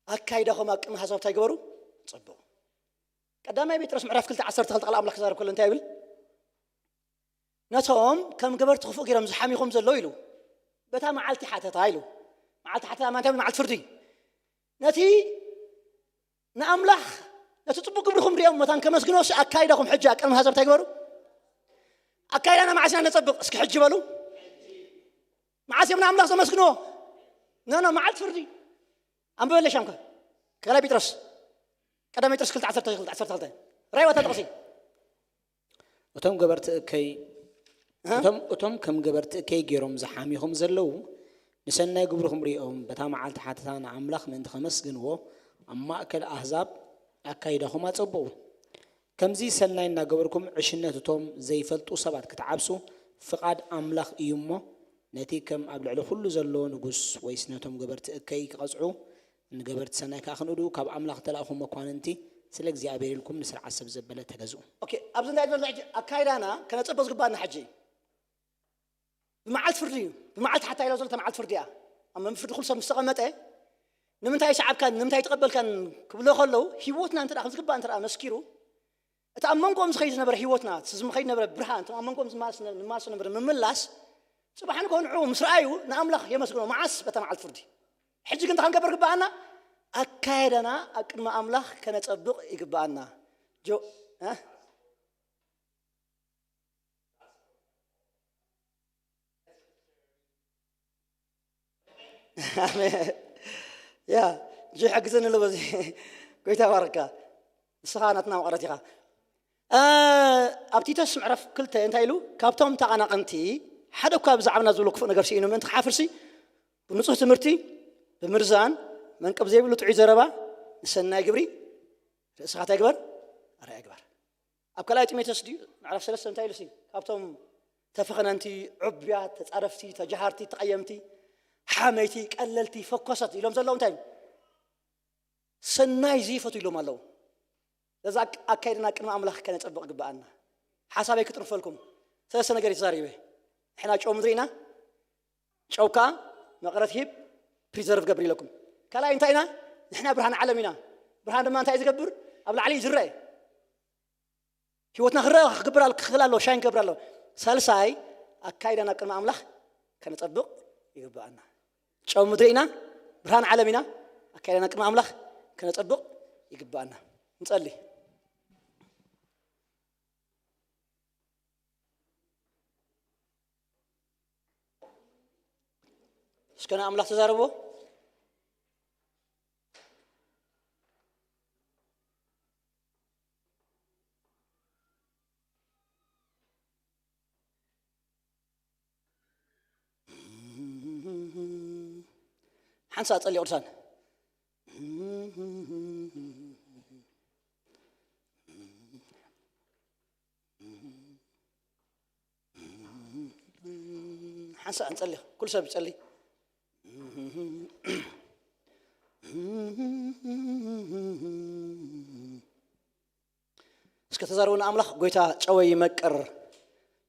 ኣካይዳኹም ኣብ ቅድሚ ኣሕዛብ እንታይ ግበሩ? ጽቡቕ። ቀዳማይ ጴጥሮስ ምዕራፍ ክልተ ዓሰርተ ክልተ ቃል ኣምላኽ ክዛረብ ከሎ እንታይ ይብል? ነቶም ከም ገበርቲ ክፉእ ገይሮም ዝሓሚኹም ዘለዉ ኢሉ። በታ መዓልቲ ሓተታ ኢሉ። መዓልቲ ሓተታ ማለት እንታይ? መዓልቲ ፍርዲ። ነቲ ንኣምላኽ ነቲ ጽቡቕ ግብርኹም ሪኦም መታን ከመስግኖሲ ኣካይዳኹም ሕጂ ኣብ ቅድሚ ኣሕዛብ እንታይ ግበሩ? ኣካይዳና መዓስ ኢና ነጸብቕ? እስኪ ሕጂ በሉ። መዓስ እዮም ንኣምላኽ ዘመስግንዎ? ኖ ኖ፣ መዓልቲ ፍርዲ። ኣንብበለይ ሻምካ ካልኣይ ጴጥሮስ፣ ቀዳማይ ጴጥሮስ ክልተ ዓሰርተ ክልተ ዓሰርተ ክልተ። ራእይ ወታ ጥቕሲ። እቶም ገበርቲ እከይ እቶም እቶም ከም ገበርቲ እከይ ገይሮም ዝሓሚኹም ዘለዉ፣ ንሰናይ ግብርኹም ሪኦም በታ መዓልቲ ሓተታ ንኣምላኽ ምእንቲ ከመስግንዎ፣ ኣብ ማእከል ኣህዛብ ኣካይዳኹም ኣጸብቑ። ከምዚ ሰናይ እናገበርኩም፣ ዕሽነት እቶም ዘይፈልጡ ሰባት ክትዓብሱ ፍቓድ ኣምላኽ እዩ እሞ፣ ነቲ ከም ኣብ ልዕሊ ኩሉ ዘሎ ንጉስ፣ ወይስ ነቶም ገበርቲ እከይ ክቐጽዑ፣ ንገበርቲ ሰናይ ከኣ ክንእዱ፣ ካብ ኣምላኽ እተላእኹ መኳንንቲ፣ ስለ እግዚኣብሔር ኢልኩም ንስርዓት ሰብ ዘበለ ተገዝኡ። ኦኬ፣ ኣብዚ እንታይ ዝበልና ሕጂ? ኣካይዳና ከነጸቦ ዝግባና ሕጂ ብመዓልቲ ፍርዲ እዩ። ብመዓልቲ ሓታ ኢላ ዘሎ እታ መዓልቲ ፍርዲ እያ። ኣብ መንፍርዲ ኩሉ ሰብ ምስ ተቐመጠ፣ ንምንታይ ሰዓብካን ንምንታይ ተቐበልካን ክብሎ ከለዉ፣ ህይወትና እንተ ከም ዝግባእ እንተ መስኪሩ፣ እቲ ኣብ መንጎኦም ዝኸይድ ዝነበረ ህይወትና፣ እቲ ዝኸይድ ዝነበረ ብርሃን፣ እቲ ኣብ መንጎኦም ዝማልስ ዝነበረ ምምላስ፣ ጽባሕ ንግሆ ንዕኡ ምስ ረኣዩ ንኣምላኽ የመስግኖ። መዓስ? በታ መዓልቲ ፍርዲ። ሕጂ ግን እንታይ ክንገብር ግባኣና? ኣካየዳና ኣብ ቅድሚ ኣምላኽ ከነጸብቕ ይግባኣና። ጆ እ? ኣሜን። ያ ጂ ሓግዘኒ ኣሎ በዚ። ጎይታ ባርካ። ንስኻ ናትና መቐረት ኢኻ። እ፣ ኣብ ቲቶስ ምዕራፍ ክልተ እንታይ ኢሉ? ካብቶም ተቐናቐንቲ ሓደ እኳ ብዛዕባና ዝብሎ ክፉእ ነገር ስኢኑ ምእንቲ ክሓፍርሲ፣ ብንጹህ ትምህርቲ፣ ብምርዛን፣ መንቀብ ዘይብሉ ጥዑይ ዘረባ፣ ንሰናይ ግብሪ ርእስኻ እንታይ ግበር? ኣርኣያ ግበር። ኣብ ካልኣይ ጢሞቴዎስ ድዩ ምዕራፍ ሰለስተ እንታይ ኢሉ ሲ? ካብቶም ተፈኸነንቲ፣ ዕቡያት፣ ተጻረፍቲ፣ ተጃሃርቲ፣ ተቐየምቲ፣ ሓመይቲ፣ ቀለልቲ፣ ፈኮሰት ኢሎም ዘለዉ እንታይ እዩ? ሰናይ ዘይፈቱ ኢሎም ኣለዉ። ነዛ ኣክ-፣ ኣካይድና ቅድሚ ኣምላኽ ከነጸብቕ ግብኣና። ሓሳበይ ክጥርፈልኩም ሰለስተ ነገር እዩ ተዛሪበ። ንሕና ጨው ምድሪ ኢና፣ ጨው ከኣ መቐረት ሂብ ፕሪዘርቭ ገብር ኢለኩም። ካልኣይ እንታይ ኢና? ንሕና ብርሃን ዓለም ኢና። ብርሃን ድማ እንታይ ዝገብር? ኣብ ላዕሊ እዩ ዝረአ። ህይወትና ክረአ ክገብር ኣል-፣ ክኽእል ኣለዎ፣ ሻይን ክገብር ኣለዎ። ሳልሳይ ኣካይዳና ቅድሚ ኣምላኽ ከነጸብቕ ይግብኣና። ጨው ምድሪ ኢና፣ ብርሃን ዓለም ኢና። ኣካይዳና ቅድሚ ኣምላኽ ከነጸብቕ ይግብኣና። ንጸሊ። እስከ ንኣምላኽ ተዛረቦ። ሓንሳ ጸሊ ቅዱሳን። ሓንሳ እንጸሊ፣ ኩሉ ሰብ ይጸሊ። እስከ ተዛረቡ ንኣምላኽ። ጎይታ ጨወይ ይመቅር፣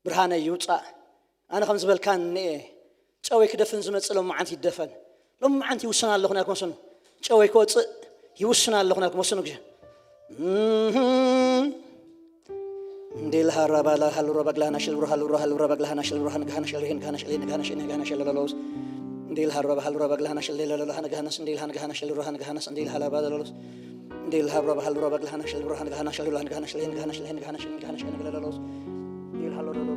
ብርሃነይ ይውጻእ። ኣነ ከም ዝበልካኒ እየ። ጨወይ ክደፍን ዝመጽእ ሎሚ መዓንቲ ይደፈን። ሎሚ መዓንቲ ይውስን ኣለኹ ናልኩም ወስኑ። ጨወይ ክወጽእ ይውስን ኣለኹ ናልኩም ወስኑ ግዜ። እንዴ ለሃራባ ለሃሉ ረባ ግላሃና ሽል ብሩሃ ሉራ ሃሉ ረባ ግላሃና ሽል ብሩሃ ንግሃና ሽል ሪህን ግሃና ሽል ሪህን ግሃና ሽል ሪህን ግሃና ሽል ለለውስ። እንዴ ለሃራባ ሃሉ ረባ ግላሃና ሽል ሌ ለለሎ ሃነ ግሃነስ እንዴ ለሃነ ግሃና ሽል ሩሃ ንግሃነስ እንዴ ለሃላባ ለለውስ። እንዴ ለሃራባ ሃሉ ረባ ግላሃና ሽል ብሩሃ ንግሃና ሽል ሩሃ ንግሃና ሽል ሪህን ግሃና ሽል ሪህን ግሃና ሽል ሪህን ግሃና ሽል ሪህን ግሃና ሽል ለለውስ። እንዴ ለሃሎ ለለለውስ።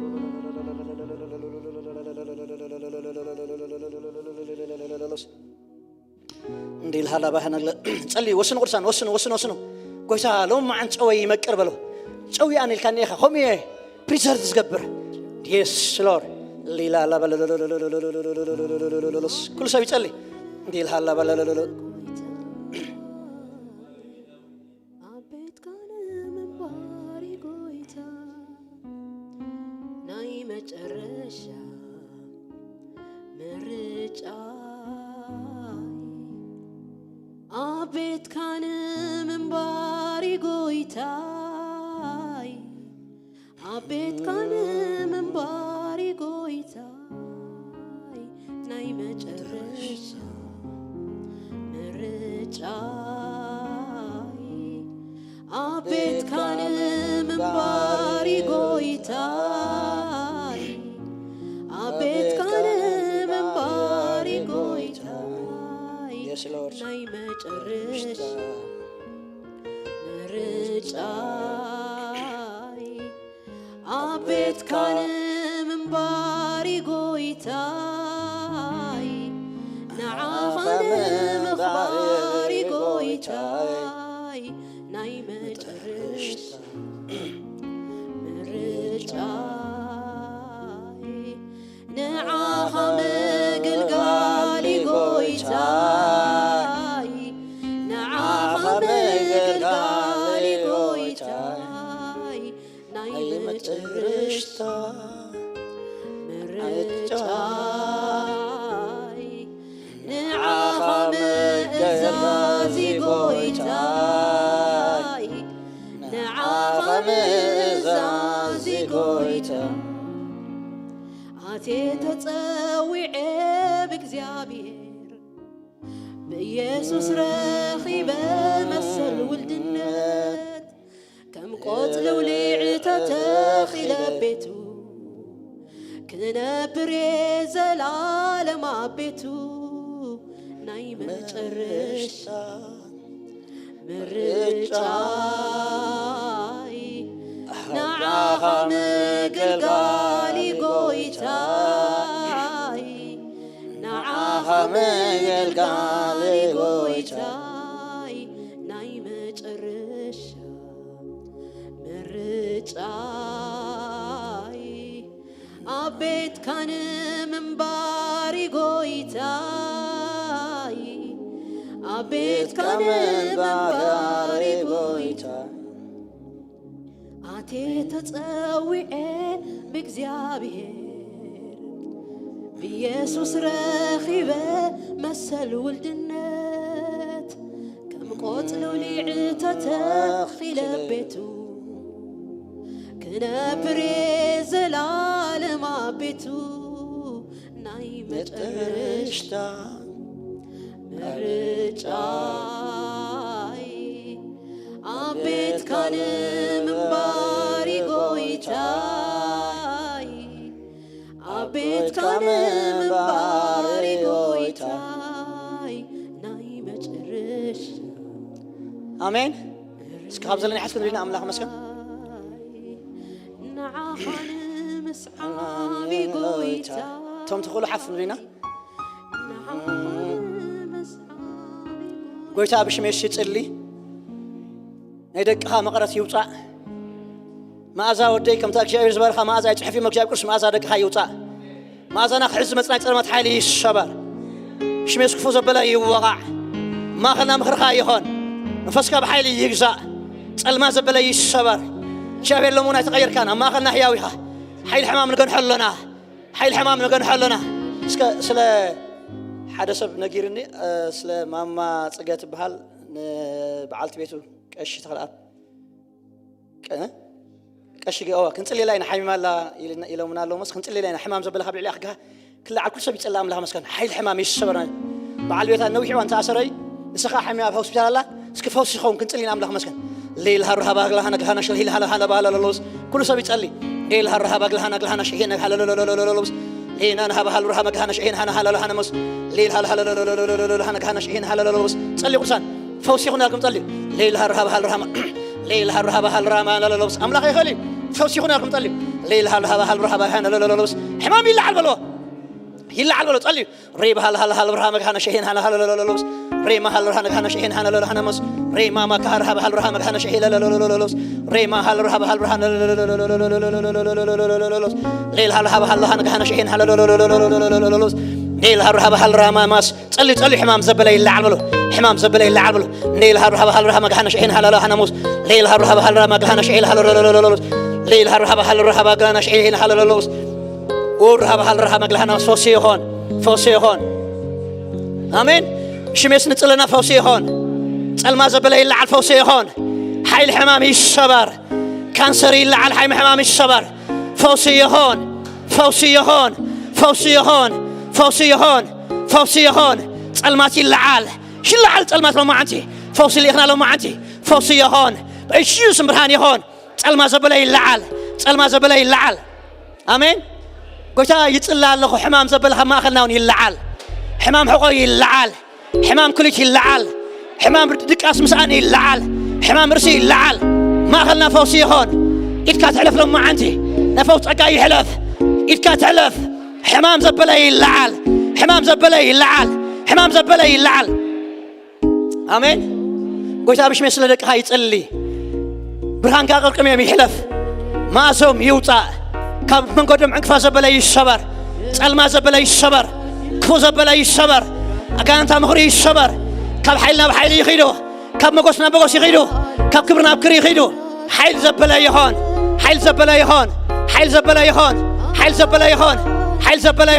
እንዲል ሃላ ባህና ጸልዩ። ወስኑ ቅዱሳን፣ ወስኑ፣ ወስኑ፣ ወስኑ። ጎይታ ሎም መዓን ጨወይ ይመቅር በሎ። ጨው ኣነ ኢልካ እኒኤኻ፣ ከምኡ እየ ፕሪዘርቭ ዝገብር። የስ ሎርድ። ሊላ ላባ ኩሉ ሰብ ይጸሊ። እንዲል ሃላ ባላ ኣብ ቤትካ ንምንባር ጎይታ ናይ መጨረሻ ምርጫይ ኣብ ቤትካ ንምንባር ጎይታይ ኣብ ቤትካ ንምንባር ጎይታይ ናይ መጨረሻ ምርጫይ ኣብ ቤትካ ንምንባር ጎይታይ ኣብ ቤትካ ንምንባር ጎይታይ ናይ መጨረሻ ምርጫይ ኣብ ኣቤትካ ንምንባር እዩ ጎይታይ፣ ንዓኻ ንምኽባር እዩ ጎይታይ፣ ናይ መጨረሻ ምርጫይ፣ ንዓኻ ምግልጋል እዩ ጎይታይ፣ ንዓኻ ምግልጋል እዩ ጎይታይ፣ ናይ መጨረሽታ ምርጫይ፣ ንዓኻ ምእዛዝ እዩ ጎይታይ፣ ንዓኻ ምእዛዝ እዩ ጎይታይ። ኣትየ ተጸዊዐ ብእግዚኣብሔር፣ ብኢየሱስ ረኺበ መሰል ውልድነት፣ ከም ቆጽሊ ኣውሊዕ ተተኺለ ቤቱ፣ ክነብር እየ ዘላለም ኣብ ቤቱ፣ ናይ መጨረሻ ምርጫይ፣ ንዓኻ ምግልጋል እዩ ጎይታይ፣ ንዓኻ ምግልጋል እዩ ጎይታይ፣ ናይ መጨረሻ ምርጫይ፣ ኣብ ቤትካ ንምንባር እዩ ጎይታይ፣ ኣብ ቤትካ ንምንባር እዩ ጎይታይ። ኣትየ ተጸዊዐ ብእግዚኣብሔር፣ ብኢየሱስ ረኺበ መሰል ውልድነት፣ ከም ቆጽሊ ኣውሊዕ ተተኺለ ቤቱ፣ ክነብር እየ ዘላለም ኣብ ቤቱ፣ ናይ መጨረሽታ ምርጫይ፣ ኣብ ቤትካ ንምንባር እዩ ጎይታይ፣ ኣብ ቤትካ ንምንባር እዩ ጎይታይ፣ ናይ መጨረሻ ኣሜን። እስኪ ካብ ዘለና ሓስክ ንሪና ኣምላኽ መስገን። ንዓኻ ንምስዓብ እዩ ጎይታ። እቶም ትኽእሉ ሓፍ ንሪና። ንዓኻ ንምስዓብ እዩ ጎይታ። ጎይታ ብሽመይ ሽጽሊ ናይ ደቅኻ መቐረት ይውጻእ። መኣዛ ወደይ ከምታ እግዚኣብሔር ዝበረኻ መኣዛ ይጽሕፍ እዩ። መግዚኣብሔር ቅዱስ መኣዛ ደቅኻ ይውጻእ። መኣዛና ክሕዝ ዝመጽእ ናይ ጸልማት ሓይሊ ይሰበር። ሽሜስ ክፉ ዘበለ ይወቓዕ። ማእኸልና ምኽርኻ ይኾን። መንፈስካ ብሓይሊ ይግዛእ። ጸልማ ዘበለ ይሰበር። እግዚኣብሔር ሎም እውን ኣይተቐየርካን። ኣብ ማእኸልና ህያው ኢኻ። ሓይሊ ሕማም ንገንሖ ኣሎና። ሓይሊ ሕማም ንገንሖ ኣሎና። እስከ ስለ ሓደ ሰብ ነጊርኒ፣ እ፣ ስለ ማማ ጽገ ትበሃል ንበዓልቲ ቤቱ ቀሺ ተኽለኣብ ቀ-፣ ቀሺ ገ-፣ እዋ፣ ክንጽልየላ ኢና፣ ሓሚማ ኣላ ኢልና፣ ኢሎምና ኣለዉ። መስ ክንጽልየላ ኢና፣ ሕማም ዘበለኻ ብልዕሊ ኣኽጋ ክልዓል ኩሉ ሰብ ይጸልእ። ኣምላኽ መስከን፣ ሓይሊ ሕማም ይሰበርና። በዓል ቤታ ነዊሕ እዋን ተኣሰረይ፣ ንስኻ ሓሚማ ኣብ ሆስፒታል ኣላ፣ እስኪ ፈውሲ ይኸውን ክንጽሊ ኢና። ኣምላኽ መስከን። ሌል ሃሩ ሃባ ግላ ሃና ግላ ሃና ሽል ሂል ሃላ ሃና ባላ ለሎስ፣ ኩሉ ሰብ ይጸሊ። ሌል ሃሩ ሃባ ግላ ሃና ግላ ሃና ሽሄን ሃላ ለሎሎሎሎሎስ፣ ሌና ሃባ ሃሉ ሃባ ግላ ሃና ሽሄን ሃና ሃላ ሃና መስ፣ ሌል ሃላ ሃላ ለሎሎሎሎሎ ሃና ግላ ሃና ሽሄን ሃላ ለሎስ። ጸሊ ቅዱሳን። ፈውሲ ይኹን ኢልኩም ጸልዩ። ሌል ሃር ሃብ ሃል ራማ፣ ሌል ሃር ሃብ ሃል ራማ ለለለውስ ኣምላኽ ይኽእል እዩ። ፈውሲ ይኹን ኢልኩም ጸልዩ። ሌል ሃር ሃብ ሃል ራማ ሃና ለለለውስ ሕማም ይለዓል በልዎ። ይለዓል በልዎ ጸልዩ። ሬ በሃል ሃል ሃል ራማ መግሃና ሸሄን ሃና ሃለ ለለለውስ ሬ ማሃል ራሃ መግሃና ሸሄን ሃና ለለሃና መስ ሬ ማማ ካሃር ሃብ ሃል ራሃ መግሃና ሸሄ ለለለለለውስ ሬ ማሃል ራሃ በሃል ራሃ ለለለለለውስ ሌል ሃል ሃብ ሃል ራሃ መግሃና ሸሄን ሃለ ለለለለለውስ ሌል ሃር ሃብ ሃል ራማ ማስ ጸልዩ፣ ጸልዩ፣ ሕማም ዘበለ ይለዓል በሎ። ሕማም ዘበለ ይለዓል በሎ። ኔል ሃሩ ሃባ ሃሉ ረሃ መግሃና ሽዒን ሃላሎ ሃናሙስ። ሌል ሃሩ ሃባ ሃሉ ረሃ መግሃና ሽዒል ሃሎ ሎሎሎሎሎስ። ሌል ሃሩ ሃባ ሃሉ ረሃ መግሃና ሽዒል ሃሎ ሎሎሎስ። ኡር ሃባ ሃሉ ረሃ መግሃና ፈውሲ ይኾን። ፈውሲ ይኾን። ኣሜን። ሽሜስ ንጽለና ፈውሲ ይኾን። ጸልማ ዘበለ ይለዓል ፈውሲ ይኾን። ሓይል ሕማም ይሰበር። ካንሰር ይለዓል ሓይል ሕማም ይሰበር። ፈውሲ ይኾን። ፈውሲ ይኾን። ፈውሲ ይኾን። ፈውሲ ይኾን። ፈውሲ ይኾን። ጸልማት ይለዓል። ይለዓል ጸልማት ሎማዓንቲ። ፈውሲ ልኢኽና ሎማዓንቲ። ፈውሲ ይኾን። በኢየሱስ ብርሃን ይኾን። ጸልማ ዘበለ ይለዓል። ጸልማ ዘበለ ይለዓል። ኣሜን። ጎይታ ይጽላ ኣለኹ። ሕማም ዘበለ ካብ ማእኸልና እውን ይለዓል። ሕማም ሕቖ ይለዓል። ሕማም ኩሊት ይለዓል። ሕማም ድቃስ ምስኣን ይለዓል። ሕማም ርእሲ ይለዓል። ማእኸልና ፈውሲ ይኾን። ኢድካ ትሕለፍ ሎማዓንቲ። ነፈው ጸጋ ይሕለፍ። ኢድካ ትሕለፍ። ሕማም ዘበለ ይለዓል። ሕማም ዘበለ ይለዓል። ሕማም ዘበለ ይለዓል። ኣሜን። ጎይታ ብሽሜ ስለ ደቅኻ ይጽሊ። ብርሃንካ ቅርቅም እዮም ይሕለፍ። ማእሶም ይውጻእ። ካብ መንገዶም ዕንቅፋ ዘበለ ይሰበር። ጸልማ ዘበለ ይሰበር። ክፉ ዘበለ ይሰበር። ኣጋንንታ ምኽሪ ይሰበር። ካብ ሓይል ናብ ሓይል ይኺዱ። ካብ መጎስ ናብ መጎስ ይኺዱ። ካብ ክብሪ ናብ ክብሪ ይኺዱ። ሓይል ዘበለ ይኾን። ሓይል ዘበለ ይኾን። ሓይል ዘበለ ይኾን። ሓይል ዘበለ ይኾን። ሓይል ዘበለ